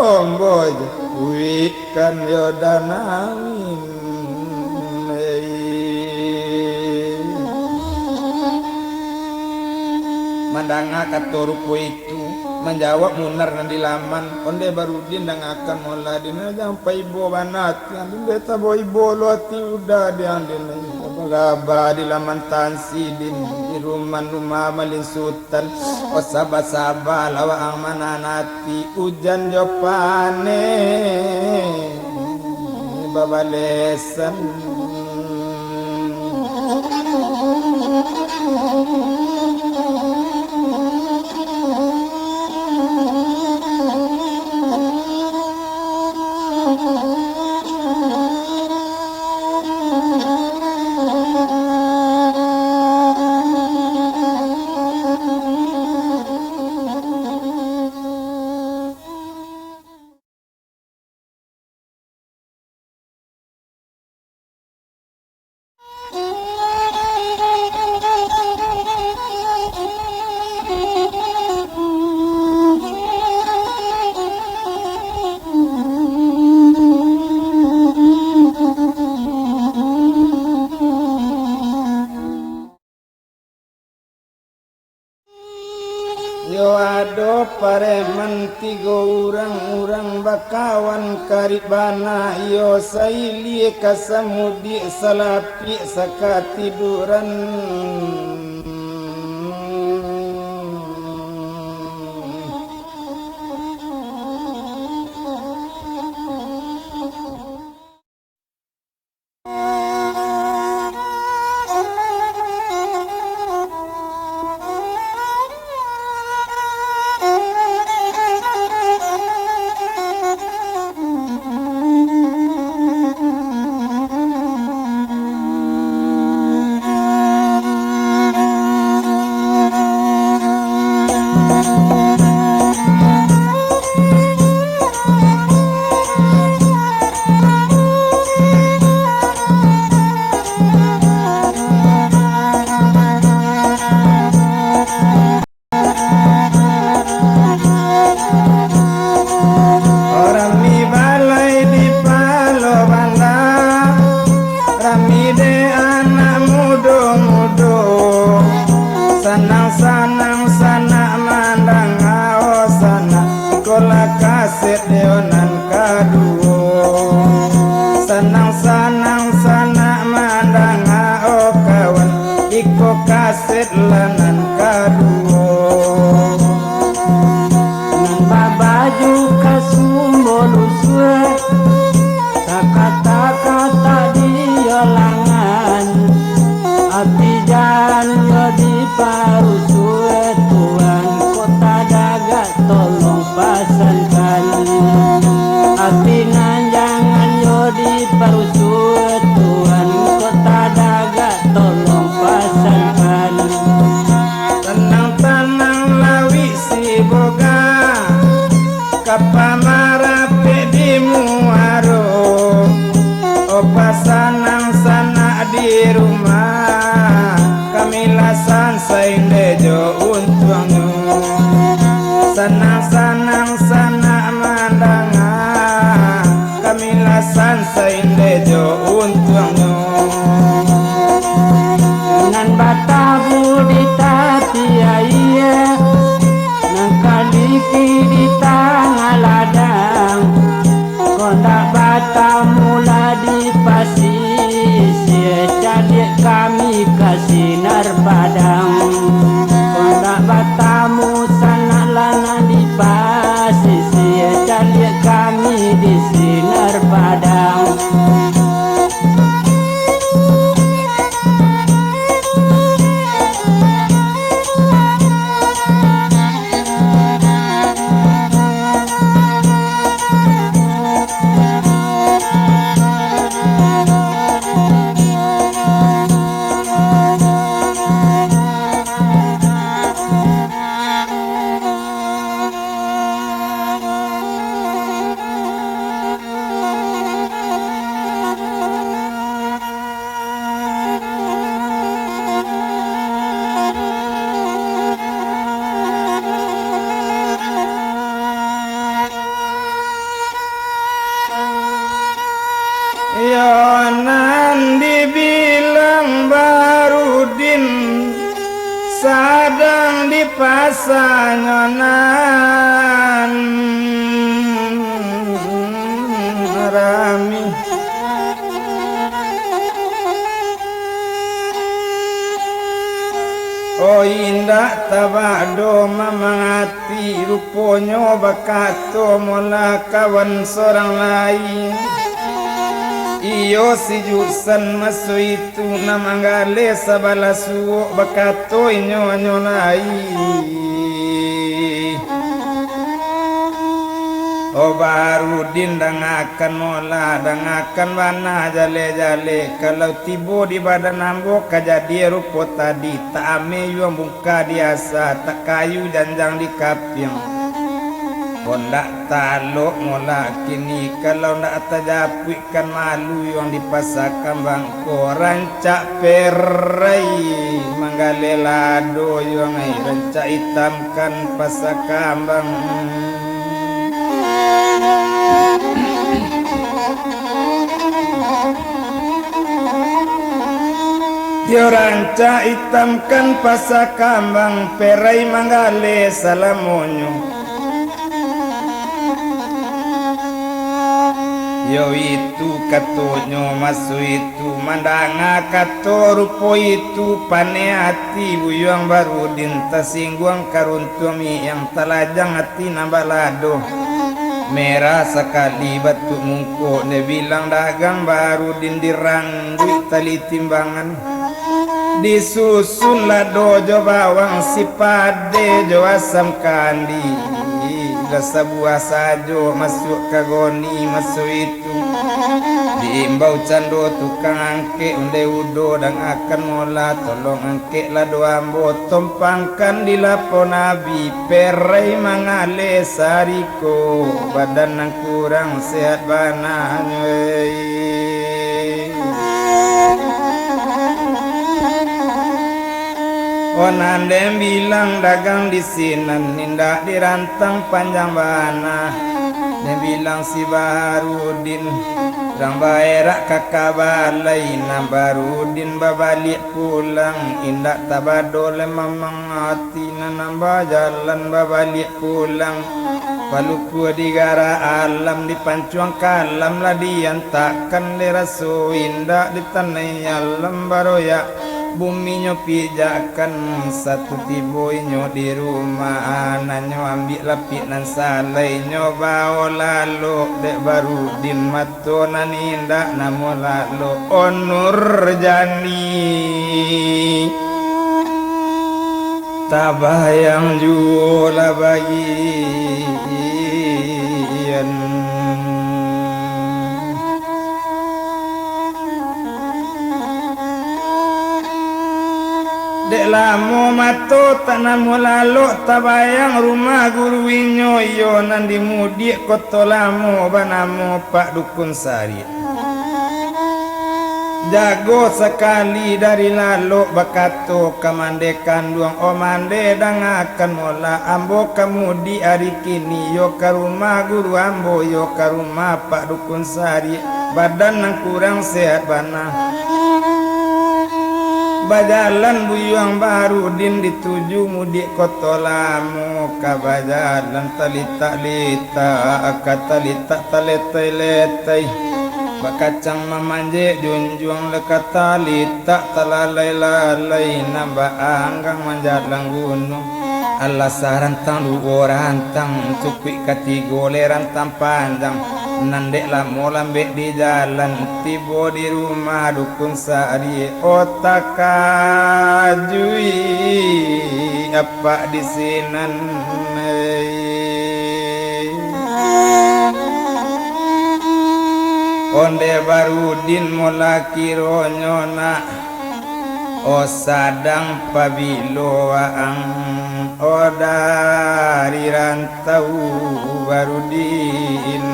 Ambo jo kuikkan yo Danawin. Mandanga kato rupo itu, manjawab Munar nan di laman, ondeh Barudin dangakan molah dina, jan pai ibo bana ati andin, dek tabo ibo lo ati udah di andin, gaba-gaba di laman tansi din, di rumah-rumah malinsut. Tan, oh saba-sabalah waang mananti, ujan jo paneh babalesan. Yo ado pareman tigo urang, urang bakawan karib bana, iyo sailia ka samudiak, salapik sakatiduran. Rami balai di Palo Banda, rami dek anak mudo-mudo. Sanang-sanang sanak mandanga, oh sanak, ikolah kaset yo nan kaduo. Sanang-sanang sanak mandanga, oh kawan, iko kaset lah nan kaduo. Parusuah Tuan Kota Dagak tolong pasankan. Api nan jangan yo diparusuah Tuan Kota Dagak tolong pasankan. Tanang-tanang lawik si boga, kapa marapek di muaro. Opa sanang sanak di rumah, kamilah sansai nde jo untuangnyo. Sanang-sanang sanak mandanga, kamilah sansai nde jo untuangnyo. Nan batamu di tapi aia, nan kaliki di tangah ladang. Kok ndak batamu lah di pasisia, caliak kami ka sinar padang. Kok ndak batamu sanak lah nan di pasisia, caliak kami di sinar padang. Yo nan dibilang Barudin, sadang di pasa nyo nan rami. Oh, indak tabado mamang ati, ruponyo bakato molah kawan sorang lai. Iyo si Jusan maso itu nan manggale sabalah suok, bakato inyo nyo lai. Oh, Barudin, dangakan molah, dangakan bana jaleh-jaleh. Kalau tibo di badan ambo kajadian rupo tadi, tak ameh yuang bungka di asa, tak kayu janjang di kapiang. Kok ndak talok molah kini, kalau ndak tajapuikkan malu yuang di pasa kambang ko, rancak perai manggale lado yuang ai, rancak itamkan pasa kambang. Yo rancak itamkan pasa kambang, perai manggale salamonyo. Yo itu katonyo maso itu, mandanga kato rupo itu, paneh ati buyuang Barudin, tasingguang karuntuang miang, talajang ati nan balado. Merah sakali batuak mungko, nyo bilang dagang Barudin, dirangguik tali timbangan. Disusun lado jo bawang, sipade jo asam kandi. Lah sabuah sajo masuak ka goni maso itu. Diimbau cando tukang angkek, ondeh udo dangakan molah, tolong angkek lado ambo, tompangkan di lapau Nabi, perai mangaleh sari ko, badan nan kurang sehat bana nyo, ei. Oh, nan den bilang dagang di sinan, indak dirantang panjang bana. Den bilang si Barudin, urang baerak ka kabalai, nan Barudin babaliak pulang, indak tabado lai mamang ati nan, nan bajalan babaliak pulang. Palukua di gara alam, dipancuang kalam lah diantakan, dek raso indak ditanai alam, baroyak buminyo pijakkan. Satu tibo inyo di rumah, anaknyo ambiak lapik nan salai, nyo bao lalok dek Barudin, mato nan indak namo lalok, oh Nurjani. Tabayang juo lah bagian. Dek lamo mato tak namuah lalok, tabayang rumah guru inyo, iyo nan di Mudiak Koto Lamo, banamo Pak Dukun Sariak. Jago sakali dari lalok, bakato ka mande kanduang, "O mande, dangakan molah, ambo ka mudiak ari kini, yo ka rumah guru ambo, yo ka rumah Pak Dukun Sariak, badan nan kurang sehat bana." Bajalan Buyuang Barudin dituju Mudiak Koto Lamo, ka bajalan talitak-litak, ka talitak taletai-letai. Bakacang mamanjek junjuang, le ka talitak talalai-lalai, nan baanggang manjalang gunuang. Alah sarantang duo rantang, cukuik katigo le rantang panjang, nan dek lamo lambek di jalan, tibo di rumah Dukun Sariak, o takajui apak di sinan. Onde Barudin, molah kironyo nak, o sadang pabilo waang, o dari rantau Barudin.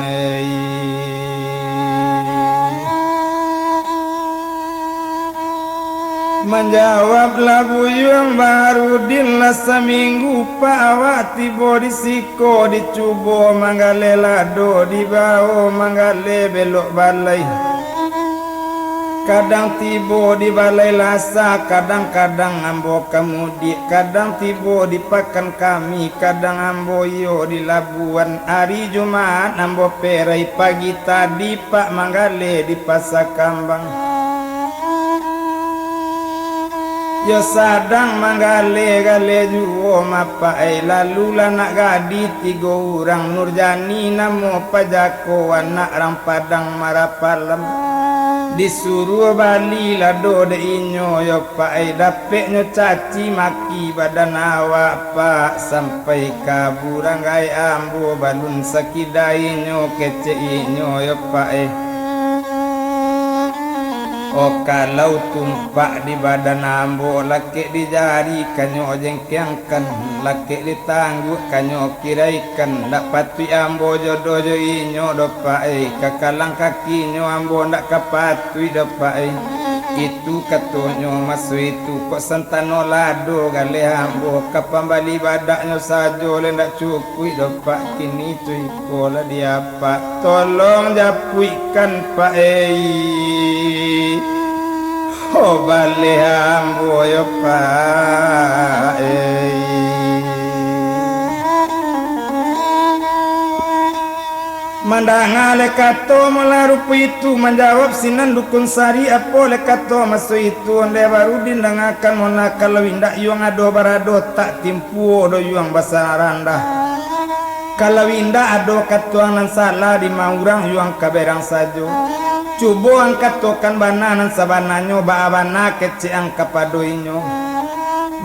Manjawablah Buyuang Barudin, lah saminggu pak awak tibo di siko, dicubo manggaleh lado, dibao manggaleh belok balai. Kadang tibo di Balai Lasa, kadang-kadang ambo ka mudiak, kadang tibo di Pakan Kami, kadang ambo iyo di Labuan. Ari Jumaat ambo perai, pagi tadi pak manggaleh di Pasa Kambang. Yo sadang manggaleh-galeh juo mapak ai, lalu lah nak gadih tigo urang, Nurjani namo pajako, anak rang Padang Marapalam. Disuruah bali lado dek inyo, yo pak ai, dapeknyo caci maki badan awak pak, sampai ka burang gaek ambo balun sakidainyo kecek inyo, yo pak ai. O kalau tumpak di badan ambo, lakek di jari kanyo jengkeangkan, lakek di tangguak kanyo kiraikan, ndak patuik ambo jodoh jo inyo doh pak ai, ka kalang kakinyo ambo ndak ka patuik doh pak ai. Itu katonyo maso itu, kok santano lado galeh ambo, ka pambali badaknyo sajo le ndak cukuik doh pak, kini tu iko lah di apak. Tolong japuikkan pak ei. Ho baleh ambo yo pak ei. Mandanga le kato molah rupo itu, manjawab sinan Dukun Sariak, apo le kato maso itu, Onde Barudin, dangakan molah, kalau indak yuang ado barado, tak timpuo doh yuang basarang randah. Kalau indak ado katuang nan salah di ma urang, yuang ka berang sajo. Cubo ang katokan bana nan sabananyo, baa bana kecek ang kapado inyo.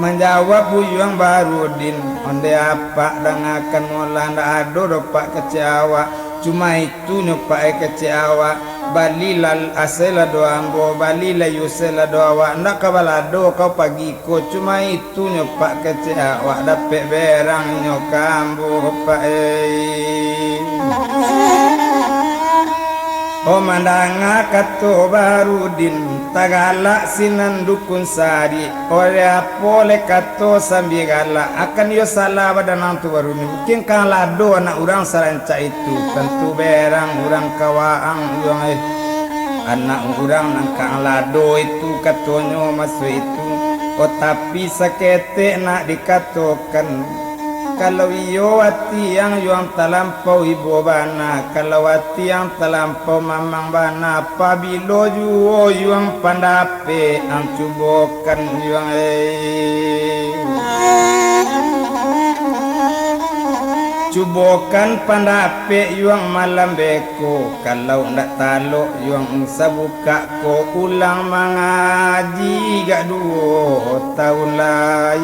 Manjawab Buyuang Barudin, Onde apak, dangakan molah, ndak ado doh pak kecek awak. Cuma itu nyo pak e kecek awak, balilah asai lado ambo, balilah yo asai lado awak, ndak ka balado kau pagi ko, cuma itu nyo pak kecek awak, dapek berang nyo ka ambo pak ei. O mandanga kato Barudin, tagalak sinan Dukun Sariak. Oleh apo le kato sambia galak, akan iyo salah badan ang tu Barudin. Mungkin ka lado anak urang sarancak itu, tantu berang urang ka waang yuang eh. Anak urang nan ka lado itu, katonyo maso itu. O tapi saketek nak dikatokan. Kalau iyo ati ang yuang talampau ibo bana, kalau ati ang talampau mamang bana, pabilo juo yuang pandapek ang cubokan yuang ei. Cubokan pandapek yuang malam beko, kalau ndak talok yuang sabukak ko, ulang mangaji gak duo taun lai.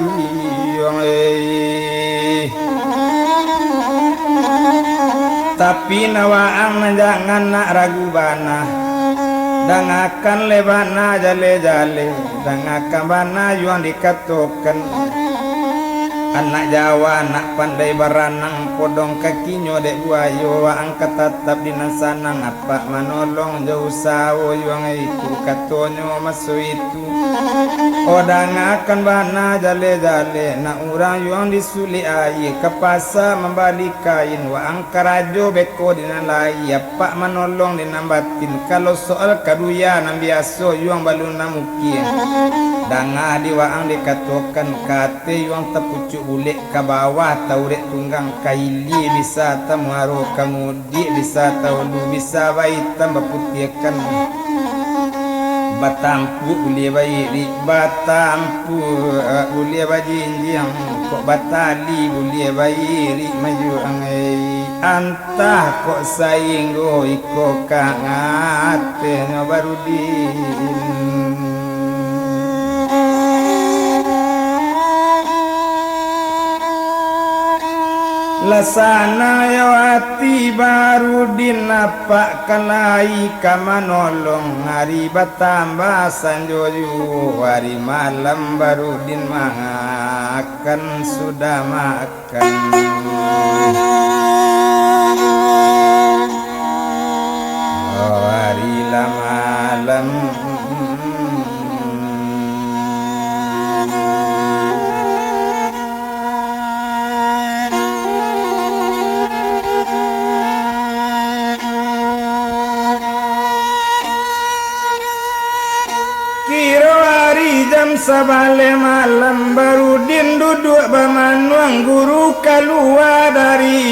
Tapi nan waang nan jangan nak ragu bana. Dangakan lai bana jaleh-jaleh, dangakan bana yuang dikatokan. Anak Jawa, anak pandai baranang, podong kakinyo dek buayo, waang ka tatap di nan sanang, apak manolong jo usaho yuang itu, katonyo maso itu. Oh, dangakan bana jaleh-jaleh, nak urang yuang di sulik aia, ka pasa mambali kain, waang karajo beko di nan lahia, apak manolong di nan batin. Kalau soal kaduya nan biaso, yuang balun nan mukie. Danga di waang dikatokan, ka ateh yuang tapucuak bulek, ka bawah taurek tunggang, ka ilia bisa tamuaro, ka mudiak bisa taulu, bisa baitam baputiahkan. Batampuak buliah bairik, batampuak buliah bajinjiang, kok batali buliah bairik mayuang ai. Antah kok sainggo iko ka ngatehnyo Barudin. Lah sanang yo ati Barudin, apak kan lai ka manolong. Ari batambah sanjo juo, ari malam Barudin mangakan sudah makan. Oh, ari lah malam. Kiro ari jam sabaleh malam, Barudin duduak bamanuang, guru kalua dari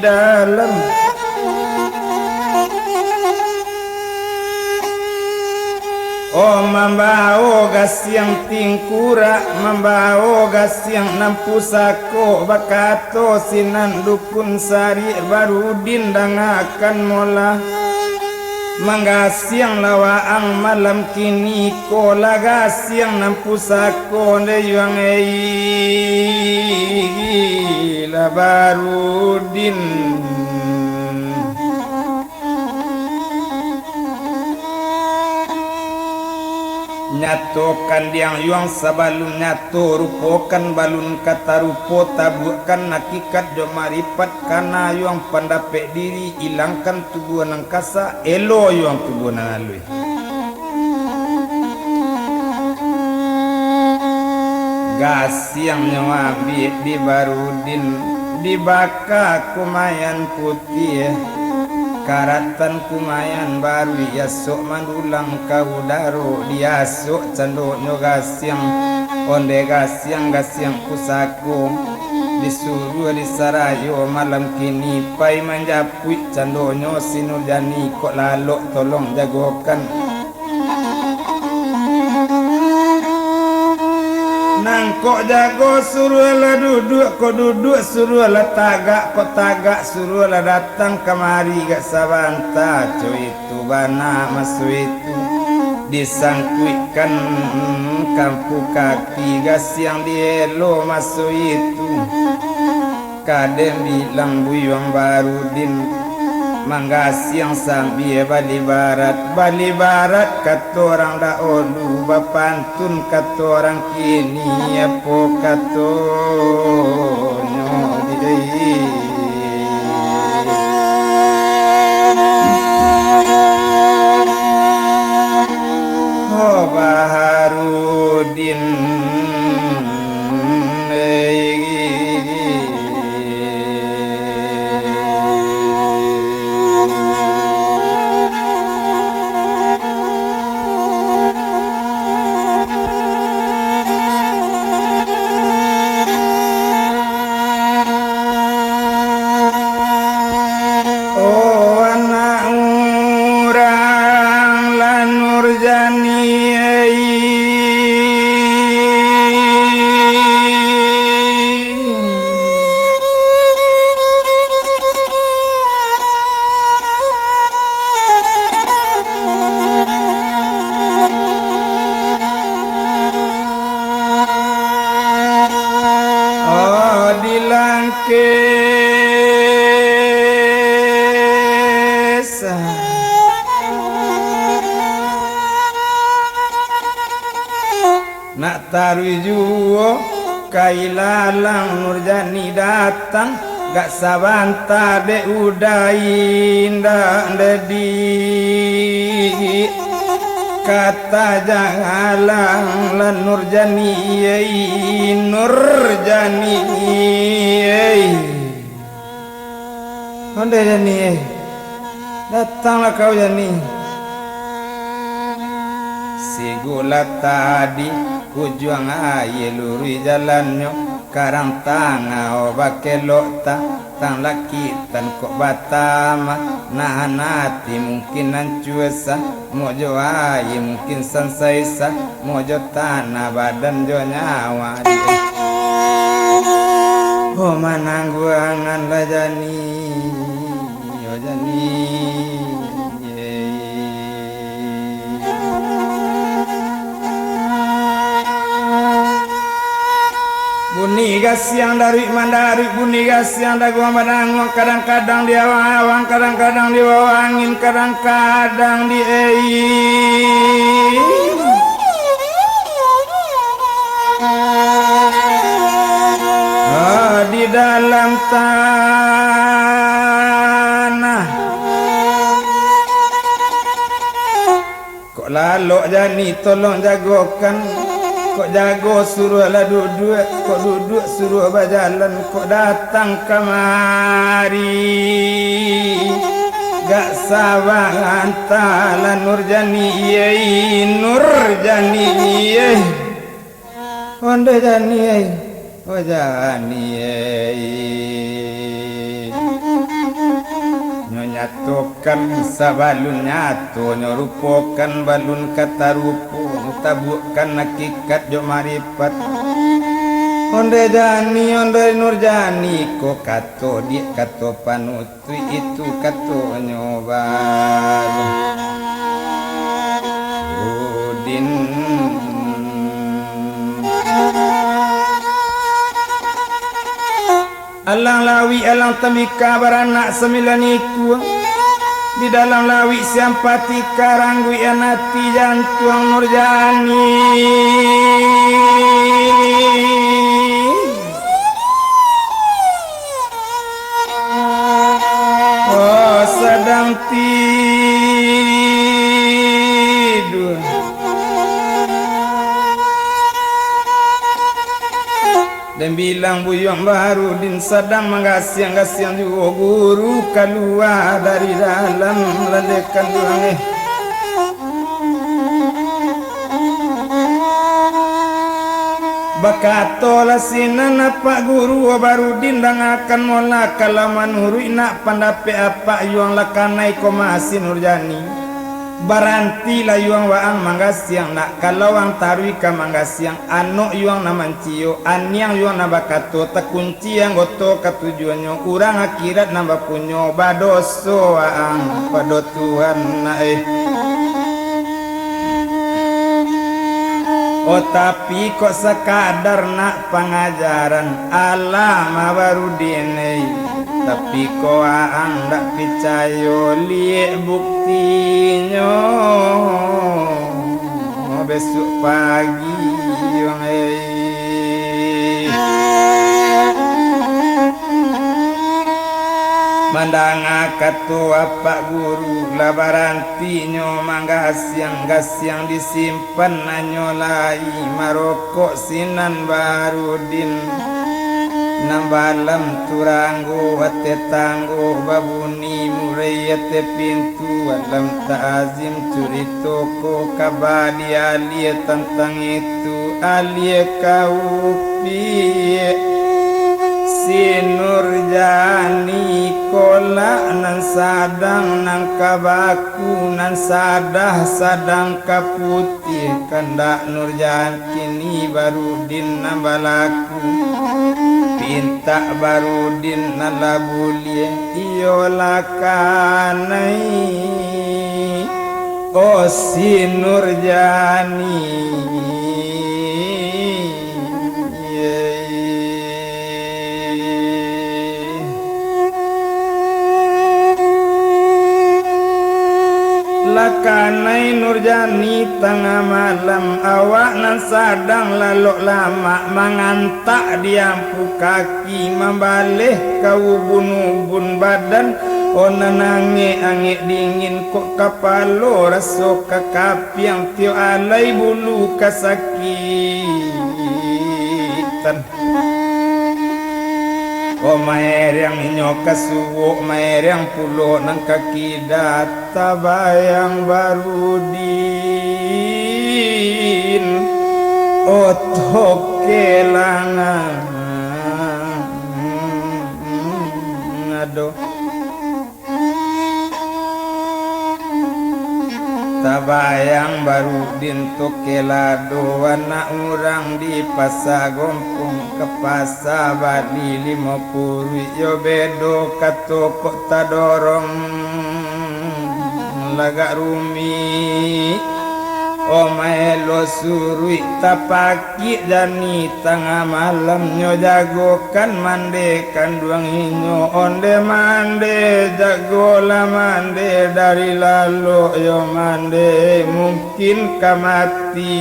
dalam. Oh, mambawo gasiang tingkurak, mambawo gasiang nan pusako, bakato sinan dukun sariak, Barudin dangakan molah. Manggasiang lah waang malam kini ko, lah gasiang nan pusako, ndeh yuang ei, lah Barudin. Nyatokan diang yuang sabalun nyato, rupokan balun ka tarupo, tabuakkan hakikat jo maripat, kana yuang pandapek diri, ilangkan tubuah nan kasa, elo yuang tubuah nan aluih. Gasiangnyo abih di Barudin, dibaka kumayan putiah, karatan kumayan baruih, asok mandulang ka udaro, diasok candonyo gasiang, ondeh gasiang, gasiang pusako, disuruah disarayo malam kini, pai manjapuik candonyo si Nurjani, kok lalok tolong jagokan. Nan kok jago suruahlah duduak, kok duduak suruahlah tagak, kok tagak suruahlah datang kamari gak sabanta. Co itu bana maso itu, disangkuikkan kampu kaki, gasiang dielo maso itu. Kadeh bilang buyuang Barudin, manggasiang sambia balibarat, balibarat kato urang dahulu, bapantun kato urang kini, apo katonyo di. Oh, Baharudin. Oh, anak urang lah Nurjani, ai. Nak taruih juo ka ilalang Nurjani datang, gak sabanta dek Uda indak dadi. Kata jangalang lah Nurjani, ei, Nurjani, ei. Ondeh Jani, eh. Datanglah kau, Jani. Sigulah tadi, ujuang aia luruih jalannyo, karang tangah bakelok ta, tang lakitan kok batama, nahan ati mungkin nan cuesa. Mo jo aia mungkin sansai sa, mo jo tanah badan jo nyawa. Oh, manangguangan lah Jani, oh Jani. Bunyi gasiang daruik mandaruik, bunyi gasiang daguang badanguang, kadang-kadang di awang-awang, kadang-kadang di bawah angin, kadang-kadang di, ei, ah, di dalam tanah. Kok lalok Jani, tolong jagokan. Kok jago, suruahlah duduak. Kok duduak, suruah bajalan. Kok datang kamari, gak sabanta lah Nurjani, ei, Nurjani, ei. Ondeh Jani, ei. Oh Jani, ei. Nyo nyatokan sabalun nyato, nyo rupokan balun ka tarupo, nyo tabuakkan hakikat jo maripat. Ondeh Jani, ondeh Nurjani, ko kato diak, kato panut. Itu katonyo Baharudin. Alang lawik, alang tambika, baranak sambilan ikua. Di dalam lawik siampatika, rangguian ati jantuang Nurjani. Oh, sadang tiduak. Den bilang buyuang Baharudin sadang manggasiang-gasiang juo, guru kalua dari dalam laleh kanduang, eh. Bakatolah sinan apak guru, oh Baharudin, dangakan molah, kalau manuruik nak pandapek apak yuang, lah kanai ko mah si Nurjani. Barantilah yuang waang manggasiang nak, kalau ang taruih ka manggasiang, anok yuang nan manciyo, aniang yuang nan bakato, takunci anggoto katujuahnyo, urang akhirat nan bapunyo, badoso waang pado Tuhan nak, eh. Oh, tapi kok sakadar nak pangajaran, alah mah Baharudin, eh. Tapi kok waang ndak picayo, liek buktinyo bisuak pagi, wang ei. Mandanga kato apak guru, lah barantinyo manggasiang-gasiang di sim- pan hanyo lai marokok sinan Baharudin. Nan balam turanggo ateh tanggo, babuni murai ateh pintu, alam ta'azim curito ko kaba di alie tantang itu, alie ka upiak si Nurjani kolak nan sadang nan ka baku, nan sadah sadang ka put- Tih kandak Nurjani, Barudin nan balaku, pintak Barudin nan lah buliah, iyolah kanai, oh si Nurjani. Lah kanai Nurjani. Ni tangah malam, awak nan sadang lalok lamak, mangantak di ampu kaki, mambaleh ka ubun-ubun badan, oh nan angek-angek dingin, kok kapalo raso ka kapiang, tiok alai bulu kasakitan. Oh, maeriang inyo ka suok, maeriang pulo nan ka kida, tabayang barudin, oh tokelangan, aduh. Tabayang barudin tokelado, anak urang di Pasa Gompong, ka pasa bali limo puruik, yo bedo kato kok tadorong, lagak rumik. Oh, maelo suruik tapak- kik jani tangah malam, nyo jagokan mande kanduang inyo. Onde mande, jagolah mande, dari lalok yo mande, mungkin ka mati.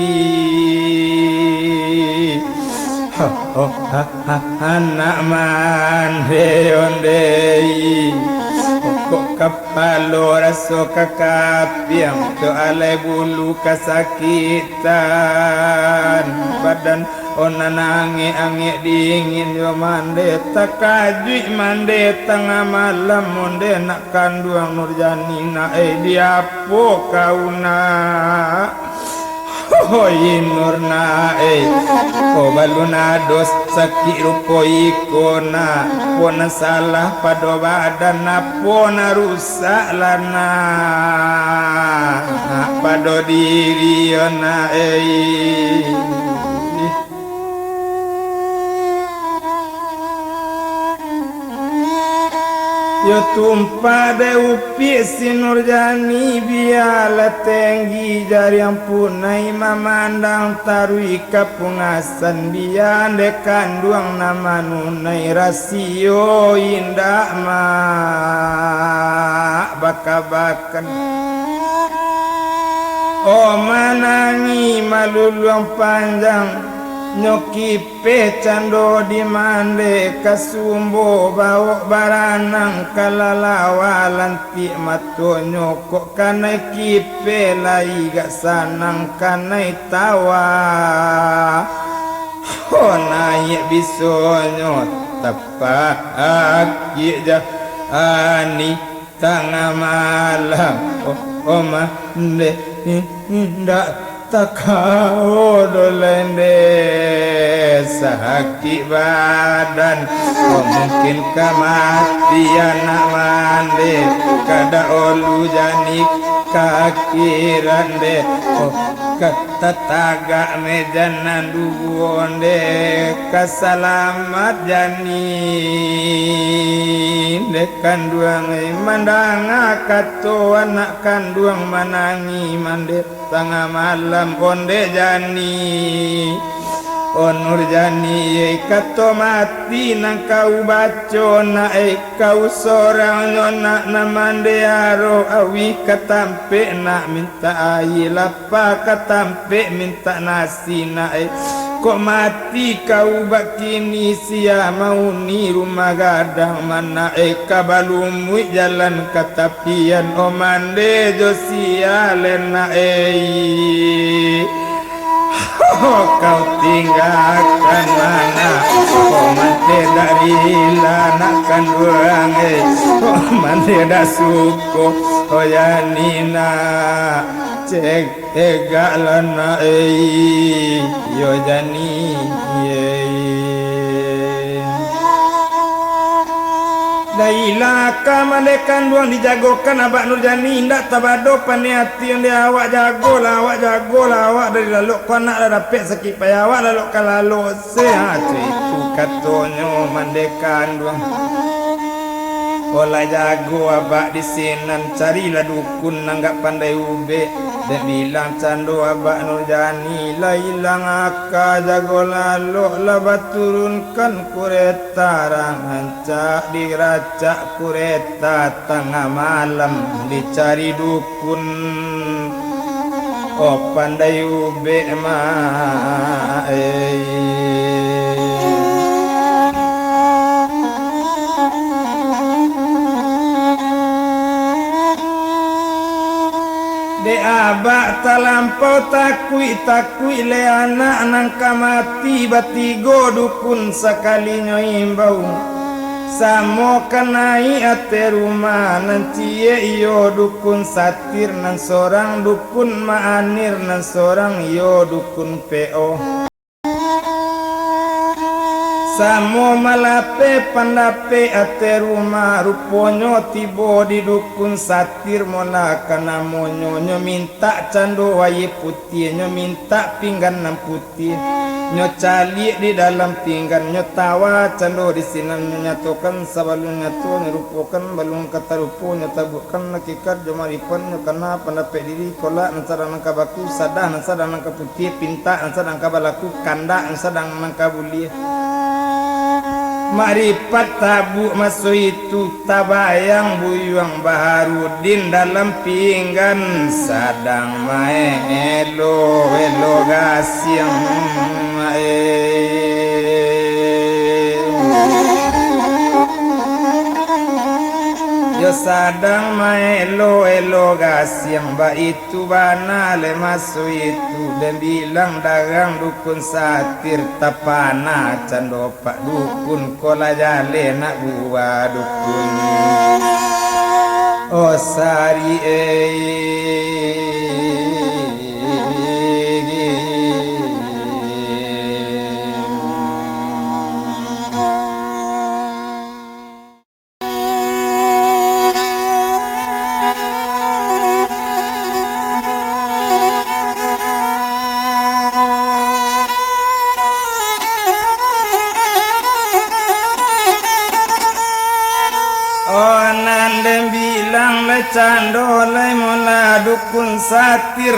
Ha, oh, ha, ha, anak mande, onde, kok kapalo raso ka kapiang, tu alai bulu kasakik. Tan badan, oh nan angek-angek dingin yo mande, takajuik mande tangah malam, onde nak kanduang Nurjani nak, eh, di apo kau nak? Hoi Nur nak, eh, oh balun ado sakik rupo iko nak, apo nan salah pado badan, apo nan rusak? Saklah nak pado diri yo nak, eh. Yo tumpak dek upiak si Nurjani, bialah tenggi jariang punai, mamandang taruih ka pungasan, bia dek kanduang nan manunai, rasio indak mak bakabakan. Oh manangih maluluang panjang, nyo kipeh cando di mande, ka sumbo bawok baranang, ka lalawa lantik matonyo, kok kanai kipeh lai gak sanang, kanai tawa. Oh, naiak bisonyo tapak akik jani tangah malam. Oh, oh, mande indak takao doh lai nde sakik badan. Oh, mungkin ka mati anak mande, kada olu jani ka akhirat nde. Oh, ka tatagak meja nan duo nde, ka salamat jani nde kanduang, eh, mandanga kato anak kanduang manangih mande tangah malam, onde jani. Oh Nurjani, eh, kato mati nan kau baco nak, eh, kau sorang nyo nak, nan mande aroh awih ka tampek nak mintak aia, lapa ka tampek mintak nasi nak, eh. Kok mati kau bakini, sia mauni rumah gadang, mana, eh, ka balumuik jalan ka tapian, oh mande jo sia lenak, eh. Kau tinggakan mana, oh mande dari lanak kanduang, eh. Oh mande dak suko, oh ya ni nak cek. Tegaklah nak, eh, yo jani, eh. Dah ilang aka mande kanduang dijagokan Abak Nurjani, indak tabado paneh ati ondeh awak, jagolah awak, jagolah awak dari lalok ko anak lah dapek sakik payah, awak lalok ka lalok se, ha, tu itu katonyo mande kanduang. Olah jago abak di sinan, carilah dukun nan gak pandai ubek. Dek bilang cando Abak Nurjani, lah ilang aka jago lalok, lah baturunkan kureta, rancak diracak kureta, tangah malam dicari dukun. Oh, pandai ubek, Mak, eh. Dek abak talampau takuik-takuik le anak nan ka mati batigo dukun sakalinyo imbau. Samo ka naik ateh rumah nan ciek iyo dukun Satir nan sorang, dukun Maanir nan sorang iyo dukun P O. Samo malapeh pandapek ateh rumah, ruponyo tibo di dukun Satir molah ka namonyo, nyo mintak cando aia putiah, nyo mintak pinggan nan putiah, nyo caliak di dalam pinggan, nyo tawa cando di sinan, nyo nyatokan sabalun nyato, nyo rupokan balun ka tarupo, nyo tabuakkan hakikat jo maripat, nyo kana pandapek diri, kolak nan sadang nan ka baku, sadah nan sadang nan ka putiah, pintak nan sadang ka balaku, kandak nan sadang nan ka buliah. Maripat tabuak maso itu, tabayang buyuang Baharudin dalam pinggan, sadang maelo-elo gasiang, eh. Yo sadang maelo-elo gasiang, baitu bana le maso itu, den bilang darang dukun Satir, tapana cando Pak dukun, ko lah jaleh nak buah dukun. Oh, sari, eh. Oh, nan den bilang lai cando lai molah dukun Satir.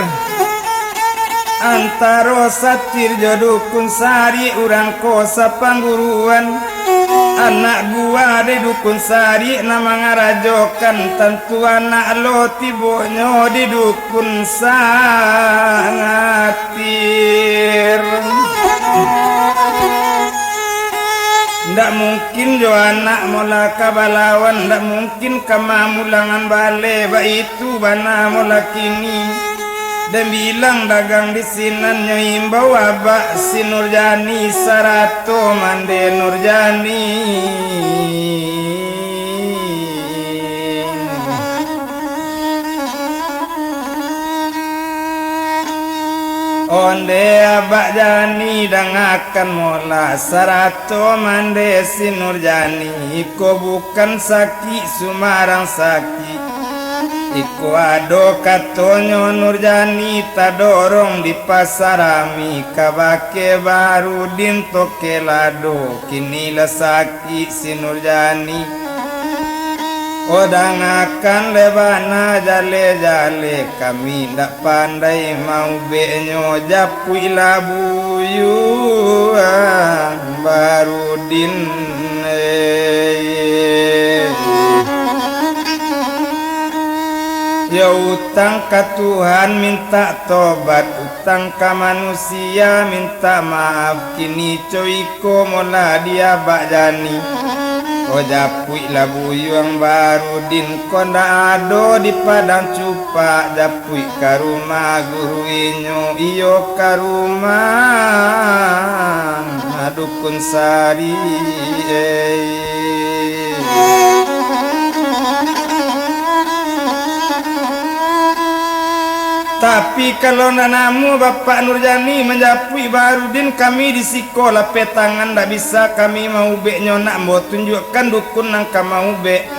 Antaro Satir jo dukun Sariak urang ko sapangguruan. Anak buah di dukun Sariak nan mangarajokan, tantu anak lo tibonyo di dukun Satir. Ndak mungkin jo anak molah ka balawan, ndak mungkin ka mamulangan baleh, baitu bana molah kini. Den bilang dagang di sinan nyo imbau abak si Nurjani sarato mande Nurjani. Onde abak Jani dangakan molah sarato mande si Nurjani, iko bukan sakik sumarang sakik. Iko ado katonyo Nurjani tadorong di pasar ami kabake Barudin toke lado, kini lah sakik si Nurjani. Oh, dangakan le bana jaleh-jaleh, kami ndak pandai maubeknyo, japuik lah buyuang Barudin, eh. Yo utang ka Tuhan mintak tobat, utang ka manusia mintak maaf, kini co iko molah di abak Jani. Oh, japuik lah buyuang Barudin, ko ndak ado di Padang Cupak, japuik ka rumah guru inyo, iyo ka rumah dukun Sari, eh. Tapi, kalau ndak namuah Bapak Nurjani manjapuik Barudin, kami di siko lapeh tangan, ndak bisa kami maubeknyo. Nak ambo tunjuakkan dukun nan ka maubek.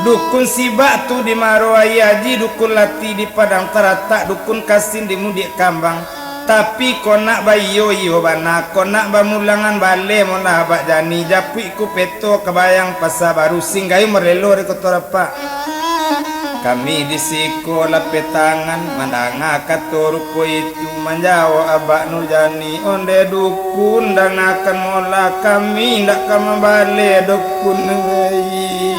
Dukun Sibak tu di Maro Aia Aji, dukun Lati di Padang Taratak, dukun Kasin di Mudiak Kambang. Tapi, kok nak baiyo-iyo bana, kok nak bamulangan baleh, molah abak Jani, japuik kupeto kabayang Pasa Baru, Singgayuang Marlelo di Koto Rapak. Kami di siko lapeh tangan, mandanga kato rupo itu, manjawab abak Nurjani, onde dukun, dangakan molah, kami ndak ka mambaleh dukun, eh.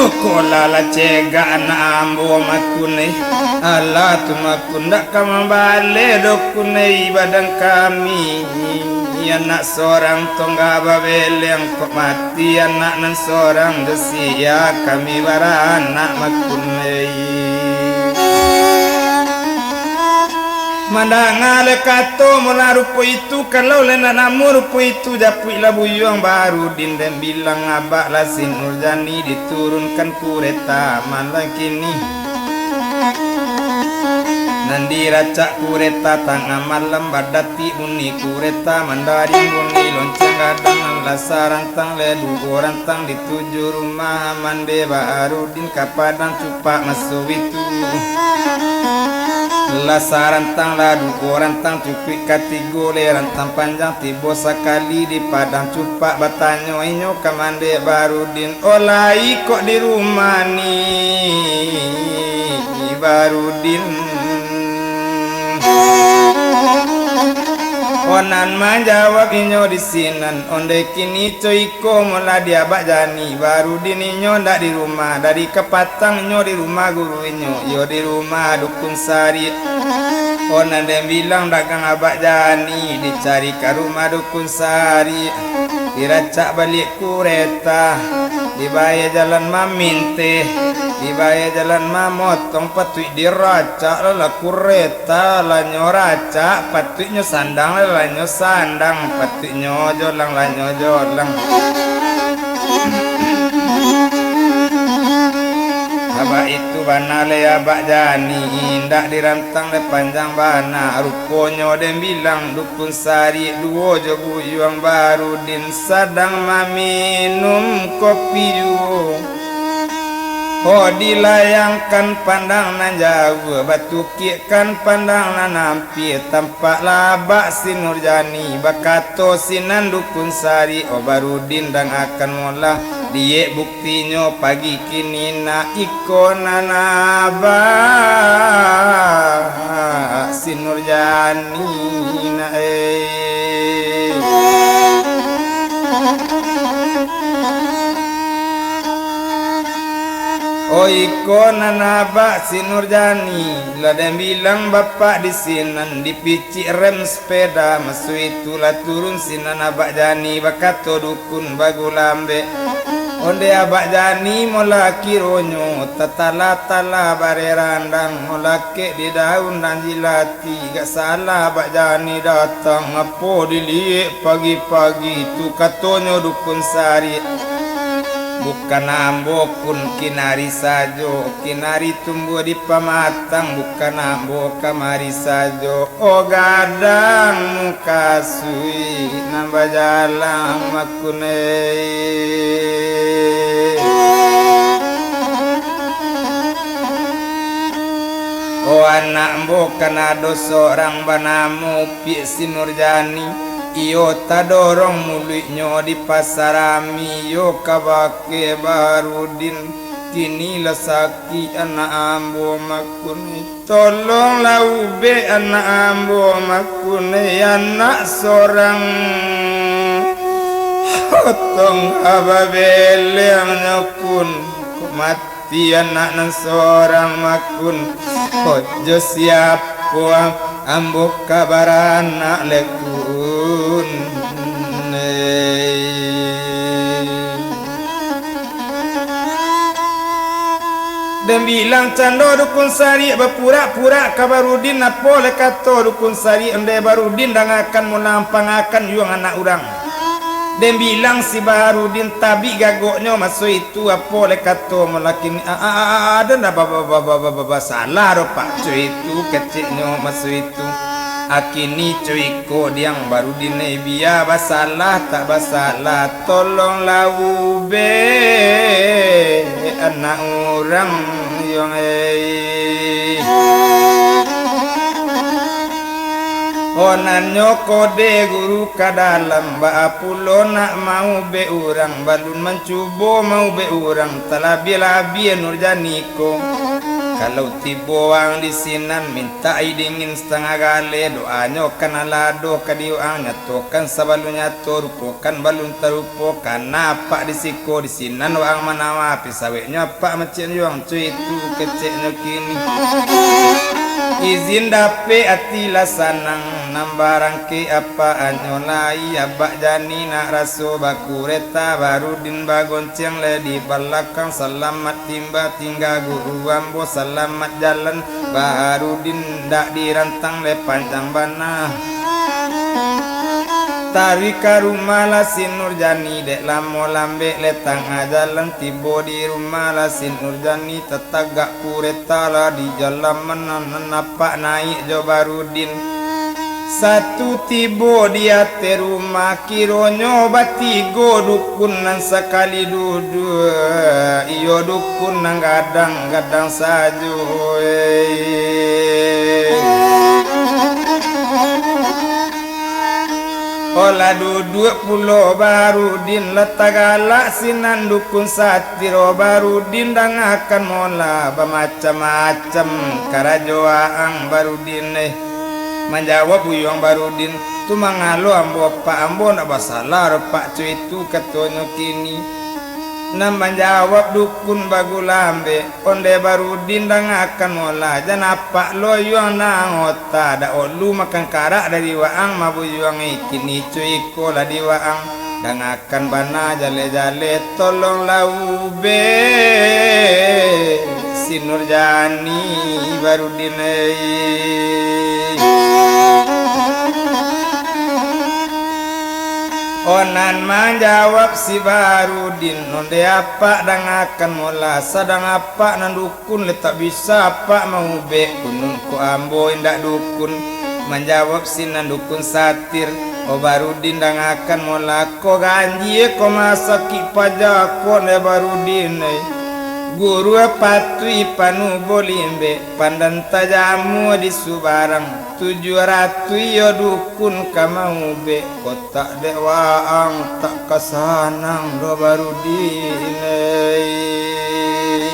Ko lah, lah cegak anak ambo, Makun, eh. Alah tu, Makun, ndak ka mambaleh doh, Kun, eh, badan kami. Anak sorang tongga babeleng, kok mati anak nan sorang, jo sia kami baranak, Makun, eh. Mandanga le kato mula rupo itu, kalau le nak namo rupo itu, japuiklah buyuang Barudin, den bilang abak lah si Nurjani diturunkan kureta malam kini. Nan diracak kureta tangah malam, badatik bunyi kureta, mandaring bunyi lonceng gadang, nan lah sarantang le duo rantang, dituju rumah Amande Barudin ka Padang Cupak maso itu. Lah sarantang, lah duo rantang, cukuik katigo le rantang panjang, tibo sakali di Padang Cupak, batanyo inyo ka Amande Barudin, "Oh, lai kok di rumah ni, Barudin?" Oh, nan manjawab inyo di sinan, "Onde kini co iko, molah di Abak Jani, Barudin inyo ndak di rumah, dari kapatang inyo di rumah guru inyo, iyo di rumah Dukun Sarik." Oh, nan den bilang dagang Abak Jani, dicari ka rumah Dukun Sarik, diracak baliak kureta, dibayia jalan maminteh, dibayia jalan mamotong, patuik diracak lah kureta, lah nyo racak, patuik nyo sandang lah, lah nyo sandang, patuik nyo jolang lah, nyo jolang. Abak itu bana le Abak Jani, indak dirantang le panjang bana, ruponyo den bilang Dukun Sarik duo jo buyuang Barudin sadang maminum kopi juo. Oh, dilayangkan pandang nan jauah, batukikkan pandang nan ampia, tampak lah Abak si Nurjani, bakato sinan Dukun Sarik, "Oh, Barudin, dangakan molah, diek buktinyo pagi kini nak iko nan Abak si Nurjani nak, eh." Oh, iko nan Abak si Nurjani, lah den bilang bapak di sinan, dipicik rem sepeda, maso itu lah turun sinan Abak Jani, bakato dukun bagulambek, "Onde Abak Jani, molah kironyo tatala-tala barerandang, molakek di daun nan jilat." Tigak salah Abak Jani datang, apo diliek pagi-pagi tu, katonyo Dukun Sarik. Bukan ambo pun kinari sajo, kinari tumbuah di pamatang, bukan ambo kamari sajo. Oh, gadang mukasuik nan bajalang makunei. Oh, anak ambo kan ado sorang banamo Piak Sinurjani, iyo tadorong muluiknyo dipasarami iyo kabake Barudin. Kini lah sakik anak ambo makunei. Tolonglah ubek anak ambo makunei, anak sorang potong babeleng nyo kun. Kok mati anak nan sorang makun, kok jo siapo ambo ka baranak le kun. Den bilang cando Dukun Sariak bapurak-purak ka Barudin, apo le kato Dukun Sariak, ondeh Barudin dangakan, mulampangakan yuang anak urang. Den bilang si Barudin tabik gagoknyo maso itu, apo le kato, mulakin a-, a-, a-, a-, ado ndak ba-, ba-, ba-, ba-, ba-, ba-, ba-, basalah doh, Pak, co itu keceknyo maso itu. Akini co iko diang Barudin, eh, bia basalah tak basalah, tolonglah ubek anak urang, yuang, eh. Oh, nan nyo kode guru ka dalam, baa pulo nak maubek urang, balun mancubo maubek urang, talabiah-labiah Nurjani ko. Kalau tibo waang di sinan, mintak aia dingin satangah galeh, doanyo kan alah ado ka di waang, nyatokan sabalun nyato, rupokan balun tarupo, kana apak di siko, di sinan waang manawa, pi saweknyo apak manciek juang, cuitu keceknyo kini. Izin dapek ati lah sanang, nan barangkek apak anyo lai, abak jani nak raso bakureta, Barudin bagonceng lai di balakang, salamat timba tingga guru ambo, salamat jalan Barudin, ndak dirantang lai panjang bana. Taruih ka rumah lah si Nurjani, dek lamo lambek lai tangah jalan, tibo di rumah lah si Nurjani, tatagak kureta lah di jalan, nan apak naiak jo Barudin. Satu tibo di ateh rumah, kironyo batigo dukun nan sakali duduak, iyo dukun nan gadang-gadang sajo, eh. Olah duduak pulo Barudin, lah tagalak sinan dukun satiro Barudin, dangakan molah bamacam-macam karajo waang Barudin, eh. Manjawab buyuang Barudin, "Tu mangalo ambo, Pak, ambo ndak basalah doh, Pak," cuitu katonyo kini. Nan manjawab dukun bagulambek, "Ondeh Barudin, dangakan molah, jan apak lo yuang nan ota, dak olu makan karak dari waang mabuyuang, eh, kini cuiko lah di waang, danga kan bana jaleh-jaleh, tolonglah ubek si Nurjani Barudin, eh." Oh, nan manjawab si Barudin, "Ondeh apak, dangakan molah, sadang apak nan dukun, letak bisa apak maubek, kunun ko ambo indak dukun." Manjawab sinan dukun satir, "Oh Barudin, dangakan molah, ko ganjie ko masakik paja ko, ondeh Barudin, eh. Guru patuih panubo limbek, pandan tajamu di subarang, tujuah ratuih iyo dukun ka maubek, ko tak dek waang tak ka sanang doh Barudin, eh."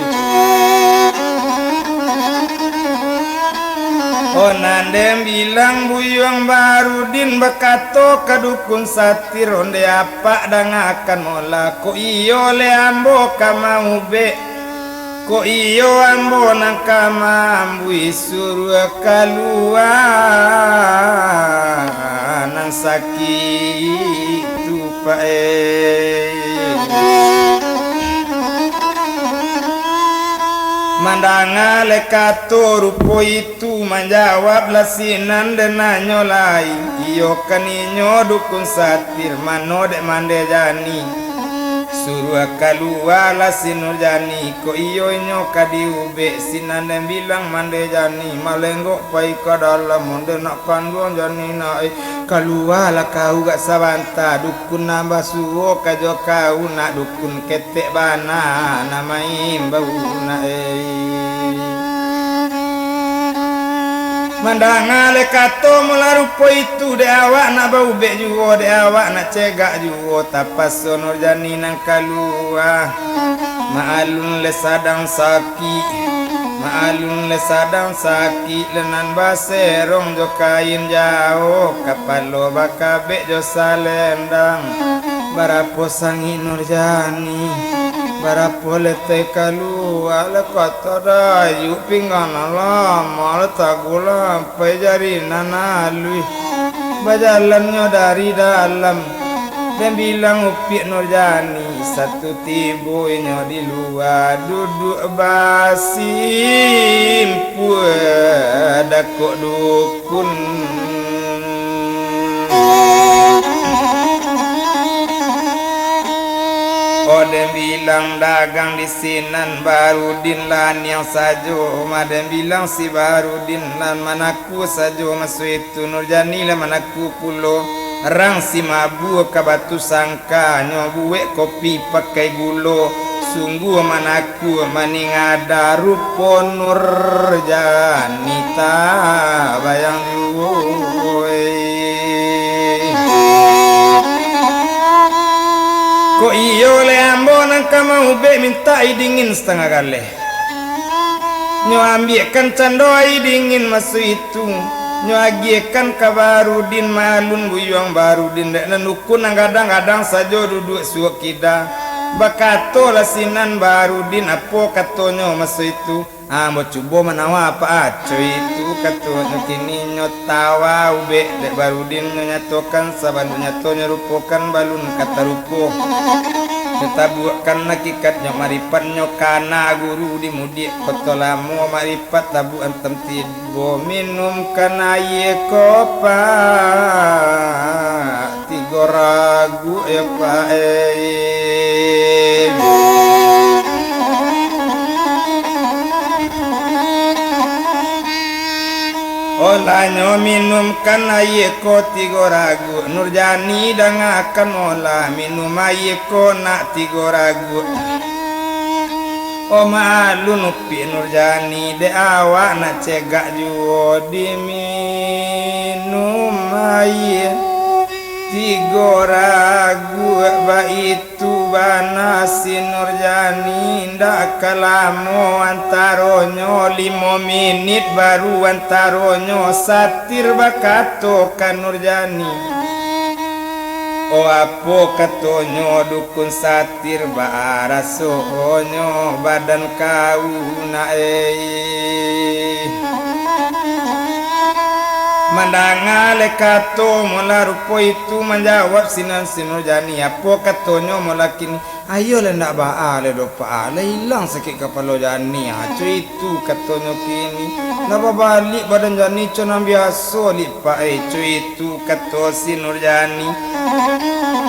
Oh, nan den bilang buyuang Barudin bakato ka dukun satir, "Ondeh apak, dangakan molah, ko iyo leh ambo ka maubek, ko iyo ambo nan ka maambuih, suruah kalua nan sakik tu, Pak, eh." Mandanga lai kato rupo itu, manjawablah sinan den nanyo lai, "Iyo kan inyo dukun satir, mano dek Mandeh Jani?" Suruah kalualah si Nurjani, ko iyo inyo ka diubek, sinan den bilang Mandeh Jani, malenggok pai ka dalam, ondeh nak kanduang Jani nak, eh. Kalualah kau gak sabanta, dukun nan basuo ka jo kau, nak dukun ketek bana, nan maimbau nak, eh. Mandanga lai kato mula rupo itu, dek awak nak baubek juo, dek awak nak cegak juo, tapaso Nurjani nan kalua. Maalun le sadang sakik, maalun le sadang sakik, le nan baserong jo kain jao, kapalo bakabek jo salendang. Barapo sangik Nurjani, barapo leteh kalua, le kato dayuak pinggan nan lama, le tagulang pai jari nan aluih. Bajalannyo dari dalam, den bilang upiak Nurjani, satu tibo inyo di lua, duduak basimpua dakok dukun. Oh, den bilang dagang di sinan, Barudin laniang sajo, ma den bilang si Barudin nan manaku sajo, maso itu Nurjani lah manaku pulo. Rang si mabua ka batu sangkanyo, buek kopi pakai gulo. Sungguah manaku maning ada, rupo Nurjani tabayang juo, eh. Kok iyo leh ambo nan ka maubek, mintak aia dingin satangah galeh. Nyo ambiakkan cando aia dingin maso itu, nyo agiahkan ka Barudin, maalun buyuang Barudin, dek nan dukun nan gadang-gadang sajo duduak suok kida. Bakatolah sinan Barudin, apo katonyo maso itu, "Ambo cubo manawa, Pak, ah, co itu," katonyo. Kini nyo tawa ubek dek Barudin, nyo nyatokan sabalun nyato, nyo rupokan balun ka tarupo. Nyo tabuakkan hakikat nyo, maripat nyo kana guru di mudiak Koto Lamo, maripat tabuak antam tibo, minumkan aia ko, Pak. Tigo raguak, yo Pak, eh. Olah nyo minumkan aia ko tigo raguak, Nurjani dangakan, olah minum aia ko nak tigo raguak. Oh, maalun upik Nurjani, dek awak nak cegak juo diminum aia tigo raguak. Baitu bana si Nurjani, indak ka lamo antaronyo, limo minit baru antaronyo, satir bakato ka Nurjani, "Oh, apo katonyo dukun satir, baa rasonyo badan kau nak, eh?" Mandanga le kato molah rupo itu, manjawab sinan si Nurjani, "Apo katonyo molah kini?" "Ayo le, ndak baa le doh, Pak, ah, lah ilang sakik kapalo Jani, ah, co itu katonyo kini. Lah babaliak badan Jani co nan biaso liak, Pak, eh, co itu," kato si Nurjani.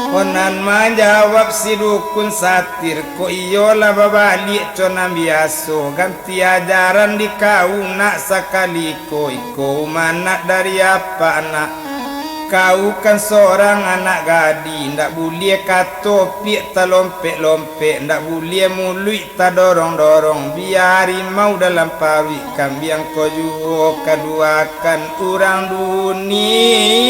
Oh, nan manjawab si dukun satir, "Kok iyo lah babaliak co nan biaso, ganti ajaran di kau nak sakali ko, iko umanak dari apak nak. Kau kan sorang anak gadih, ndak buliah kato piak talompek-lompek, ndak buliah muluik tadorong-dorong, bia harimau dalam paruik kambiang ko juo kaduakan urang dunia,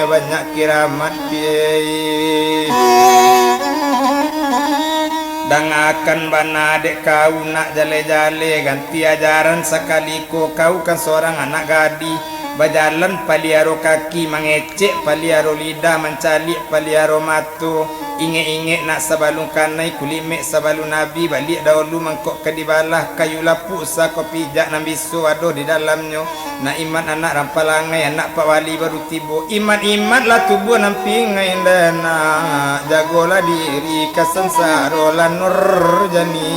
banyak kiramat piai. Dangakan bana dek kau nak jale-jale, ganti ajaran sakali ko, kau kan sorang anak gadih, bajalan paliaro kaki, mangecek paliaro lidah, mancaliak paliaro mato, ingek-ingek nak sabalun kanai, kulimek sabalun abih, baliak dahulu mangkok ka dibalah, kayu lapuak sa ko pijak nan biso ado di dalamnyo, nak imat anak rampalangai, anak Pak Wali baru tibo, imat-imat lah tubuah nan pingai, ndak nak jagolah diri ka sansaro lah Nurjani.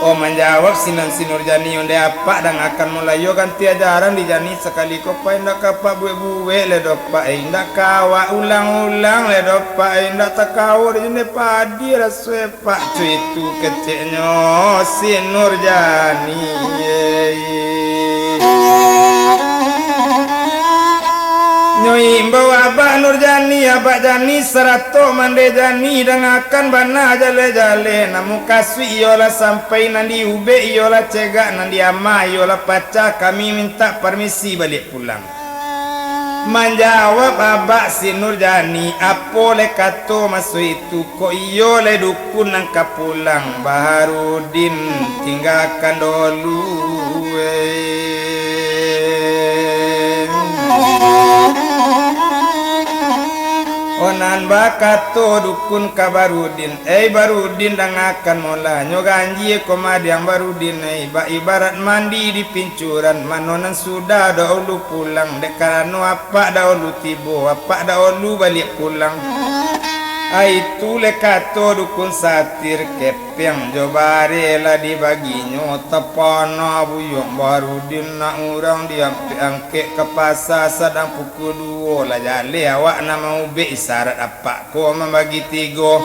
Oh, manjawab sinan si Nurjani, ondeh apak dangakan mulai, yo ganti ajaran di Jani sakali ko, Pak, indak ka apak buek-buek le doh, Pak, eh, indak ka awak ulang-ulang le doh, Pak, eh, indak takawa di jendek padi raso, eh, Pak, co itu keceknyo si Nurjani, eh. Nyo imbau abak Nurjani, abak Jani sarato mandeh Jani, dangakan bana jale-jale, nan mukasuik iyolah sampai, nan diubek iyolah cegak, nan diama iyolah pacah, kami mintak parmisi baliak pulang. Manjawab abak si Nurjani, apo le kato maso itu, kok iyo le dukun nan ka pulang, Baharudin tinggakan dolu, eh. Oh, nan bakato dukun ka Barudin, "Ei Barudin, dangakan molah, nyo ganjie ko madiang Barudin, ei, bak ibarat mandi di pincuran, mano nan sudah dahulu pulang, dek karano apak dahulu tibo, apak dahulu baliak pulang." Ai tu le kato dukun satir, kepeng jo bareh lah dibaginyo, tapana buyuang Barudin nak urang diampek-angkek ka pasa, sadang pukua duo lah jaleh awak nan maubek, isarat apak ko mambagi tigo.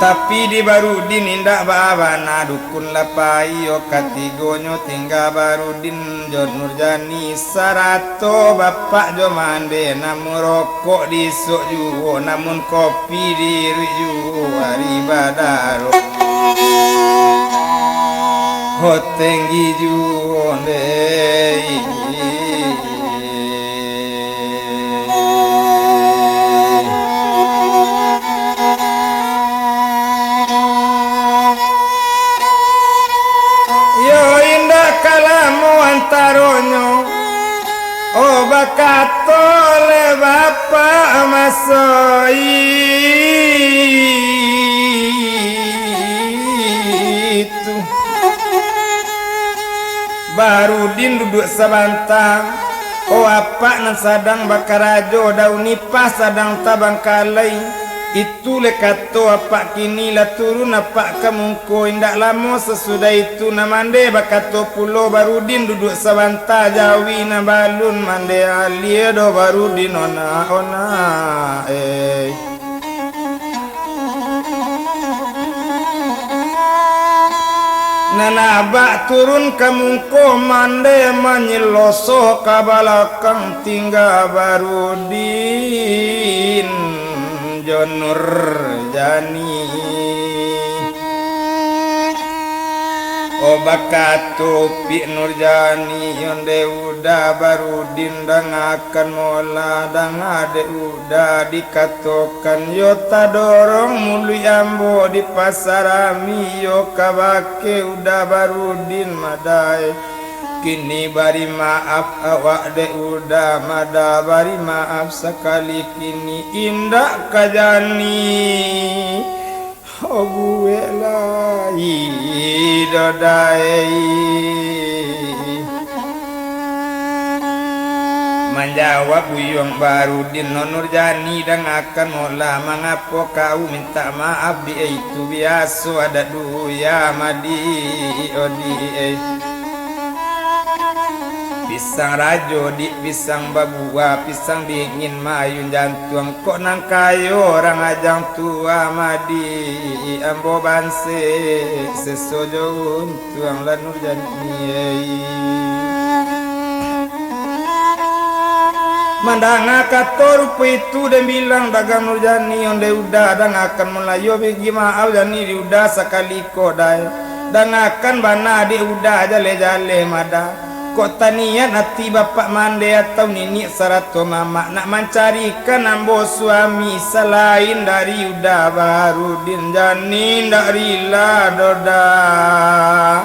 Tapi di Barudin indak baa bana, dukun lah pai, yo katigonyo tingga Barudin jo Nurjani sarato bapak jo mandeh, namun rokok diisok juo, namun kopi diiruik juo, ari badaro. Hotenggi juo ndeh. Saitu. Barudin duduak sabanta. Oh, apak nan sadang bakarajo, daun nipah sadang tabangkalai. Itu lai kato apak kini, lah turun apak ka mungko. Indak lamo sasudah itu, nan mandeh bakato pulo, Barudin duduak sabanta, jawi nan balun mandeh alie doh Barudin, onak-onak, eh. Nan abak turun ka mungko, mandeh manyeloso ka balakang, tingga Barudin jo Nurjani. Oh, bakato Pik Nurjani, ondeh Uda Barudin, dangakan molah, danga dek Uda dikatokan, yo tadorong muluik ambo di pasarami, yo kabake Uda Barudin, madai. Kini bari maaf awak dek Uda, mada bari maaf sakali kini, indak ka jani. Oh, buek lai, dodai. Manjawab Buyuang Barudin, Nurjani, dangakan molah, mangapo kau mintak maaf, di itu biaso adat duya, madi, odi, eh. Pisang rajo, dik, pisang babuah, pisang dingin maayun jantuang, kok nan kayo urang ajang tua, madi ambo banse, seso jo untuang lah Nurjani. Mandanga kato rupo itu, den bilang dagang Nurjani, ondeh Uda, dangakan molah, yo bigi maaf jani di Uda sakali ko, dai. Dangakan bana dek Uda, jaleh-jaleh mada. Kok taniat ati bapak mandeh atau niniak sarato mamak nak mancarikan ambo suami salain dari Uda Barudin, jani ndak rila doh, Da.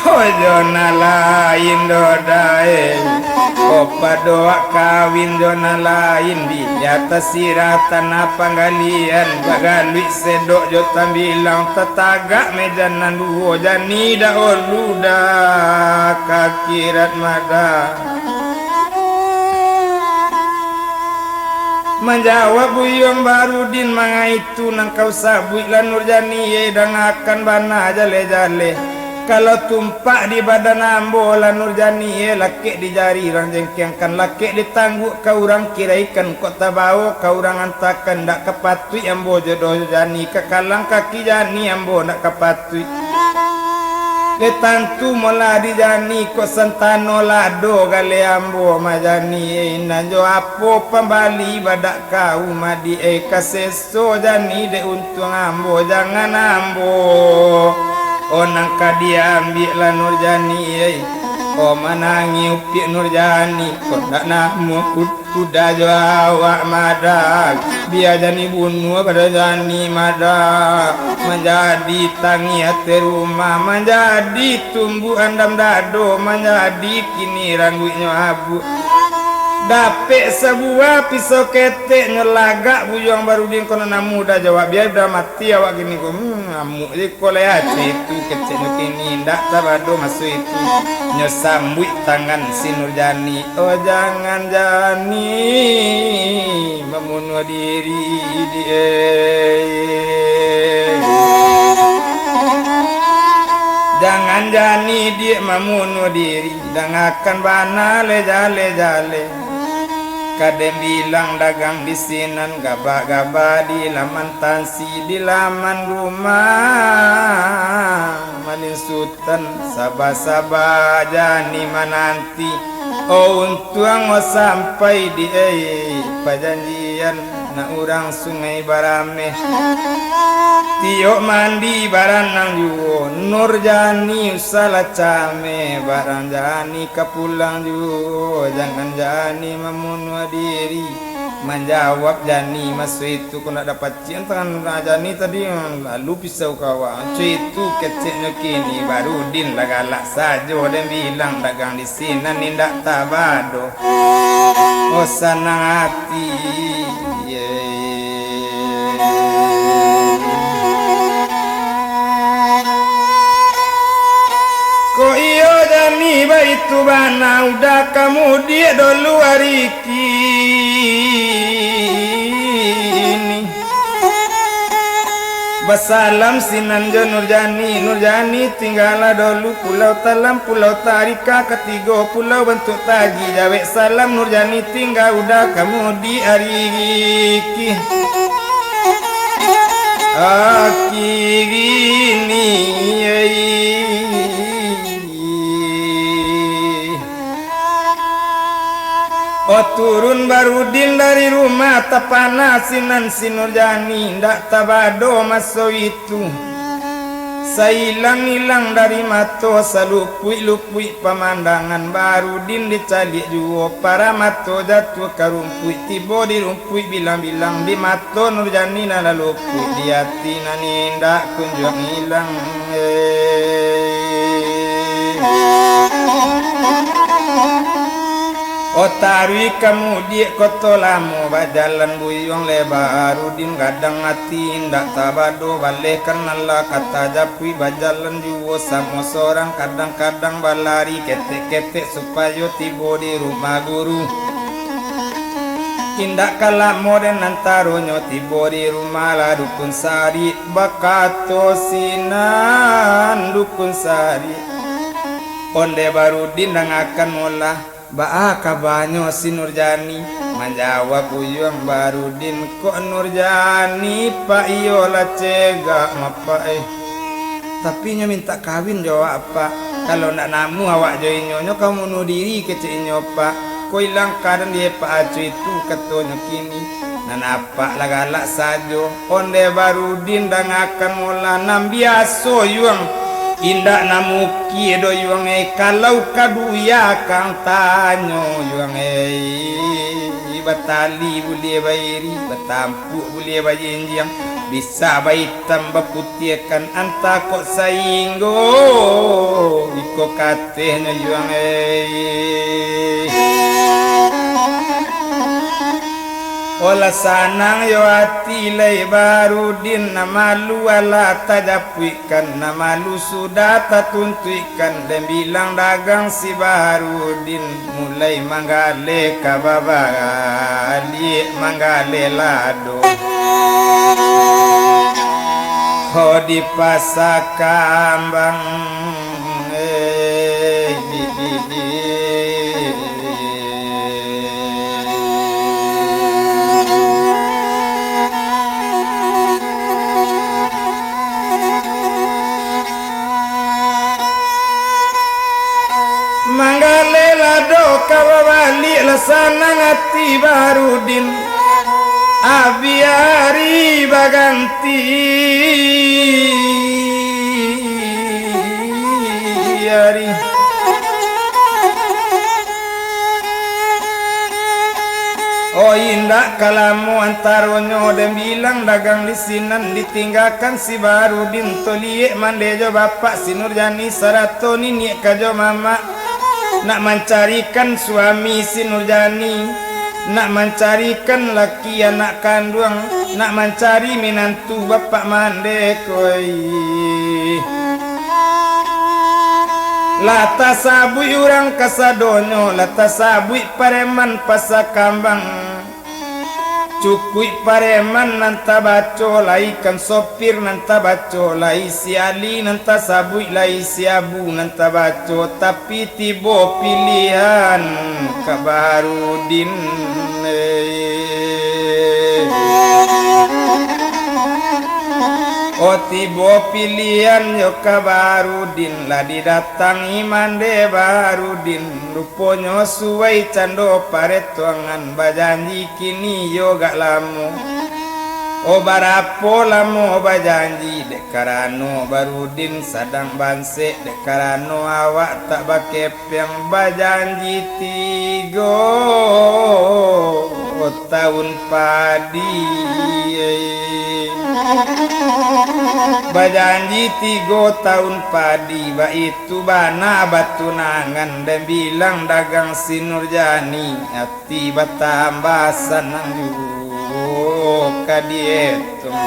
Oh, jo nan lain doh, Da, eh. Kok pado wak kawin jo nan lain, biak tasirah tanah panggalian, bagaluik sedok jo tambilang, tatagak meja nan duo, jani dahulu, Da, ka akhirat mada. Manjawab Buyuang Barudin, manga itu nan kau sabuik lah Nurjani, eh, dangakan bana jaleh-jaleh. Kalau tumpak di badan ambo lah Nurjani, eh, lakek di jari urang jengkengkan, lakek di tangguak ka urang kiraikan, kok tabao ka urang antakan, ndak ka patuik ambo jodoh jani, ka kalang kaki jani ambo ndak ka patuik. Dek tantu molah di jani, kok santano lah ado galeh ambo mah jani, eh, nan jo apo pambali badak kau madi, eh, ka seso jani dek untuang ambo, jangan ambo, oh, nan ka diambiak lah Nurjani, eh, oh, manangih upiak Nurjani, kok ndak namuah. Uda jo awak mada, bia jani bunuah pado jani mada, manjadi tangih ateh rumah, manjadi tumbuak andam dado, manjadi kini rangguiknyo abuak. Dapek sabuah pisau ketek nyo lagak Buyuang Barudin, kono namu Uda jo awak, bia Uda mati awak kini ko. Hmm, amuak je ko lai, ah, itu keceknyo kini, indak tabado maso itu. Nyo sambuik tangan si Nurjani, oh, jangan jani mamunuah diri, diak. Jangan jani diak mamunuah diri, dangakan bana lai jaleh-jaleh. Ka den bilang dagang di sinan, gabak-gabak di laman tansi, di laman rumah. Malin Sutan, saba-saba jani mananti. Oh, untuang oh sampai di, eh, pajanjian, nak urang Sungai Barameh. Tiok mandi baranang juo, Nurjani usahlah cameh, barang jani ka pulang juo, jangan jani mamunuah diri. Manjawab jani maso itu, kok ndak dapacik tangan jani tadi, lalu pisau ka awak. Maso itu keceknyo kini, Barudin lah galak sajo, den bilang dagang di sinan indak tabado. Oh, sanang ati, ye. Subana udah ka mudiak dolu ari kini. Basalam sinan jo Nurjani, Nurjani tinggalah dolu Pulau Talam, Pulau Tarika katigo, Pulau Bantuak Tagi, jawek salam Nurjani tingga udah ka mudiak ari ki-, aki kini, ai. Oh, turun Barudin dari rumah, tapana sinan si Nurjani, ndak tabado maso itu. Sailang-ilang dari mato, salupuik-lupuik pamandangan, Barudin dicaliak juo, para mato jatuah ka rumpuik, tibo di rumpuik bilang-bilang, di mato Nurjani nan lah lupuik, di ati nan indak kunjuang ilang. Eh. Oh, taruih ka mudiak Koto Lamo, bajalan buyuang leh Barudin, gadang ati indak tabado, baleh kan nan lah ka tajapuik, bajalan juo samo sorang, kadang-kadang balari ketek-ketek, supayo tibo di rumah guru. Indak ka lamo den antaronyo, tibo di rumah lah Dukun Sarik, bakato sinan Dukun Sarik, ondeh Barudin, dangakan molah, baa kabanyo si Nurjani? Manjawab buyuang Barudin, kok Nurjani, Pak, iyo lah cegak, Pak, eh. Tapi inyo mintak kawin jo awak, Pak. Kalau ndak namuah awak jo inyo, nyo ka munuah diri, kecek inyo, Pak. Ko ilang kadan di Pak Acu itu, katonyo kini. Nan apak lah galak sajo. Ondeh Barudin, dangakan molah, nan biaso yuang. Indak namukia doh yuang, eh, kalau ka duya kang tanyo yuang, eh. Batali buliah bairi, batam- puk buliah bajinjiang, bisa baitam baputiahkan, antah kok sainggo iko katehnyo yuang, eh. Olah sanang yo ati lai Barudin, nan malu alah tajapuikkan, nan malu sudah tatuntuikkan, den bilang dagang si Barudin. Mulai manggaleh ka babaliak, manggaleh lado. Ho di Pasa Kambang, eh, di, di, di. Manggaleh lado ka babaliak, lah sanang ati Barudin. Abih ari baganti ari. Oh, indak ka lamo antaronyo, den bilang dagang di sinan, ditinggakan si Barudin, toliek mande jo bapak si Nurjani, sarato niniak ka jo mamak, nak mancarikan suami si Nurjani, nak mancarikan laki anak kanduang, nak mancari minantu bapak mande koi. Lah tasabuik urang kasadonyo, lah tasabuik pareman Pasa Kambang. Cukuik pareman nan tabaco, lai kan sopir nan tabaco, lai si Ali nan tasabuik, lai si Abu nan tabaco, tapi tibo pilihan ka Barudin, eh. Oh, tibo pilihan yo ka Barudin, lah didatangi mande Barudin. Ruponyo suai cando paretuangan, bajanji kini yo gak lamo. Oh, barapo lamo bajanji, dek karano Barudin sadang bansek, dek karano awak tak bakepiang, bajanji tigo taun padi. Bajanji tigo taun padi, baitu bana batunangan, den bilang dagang si Nurjani, ati batambah sanang juo ka dietong.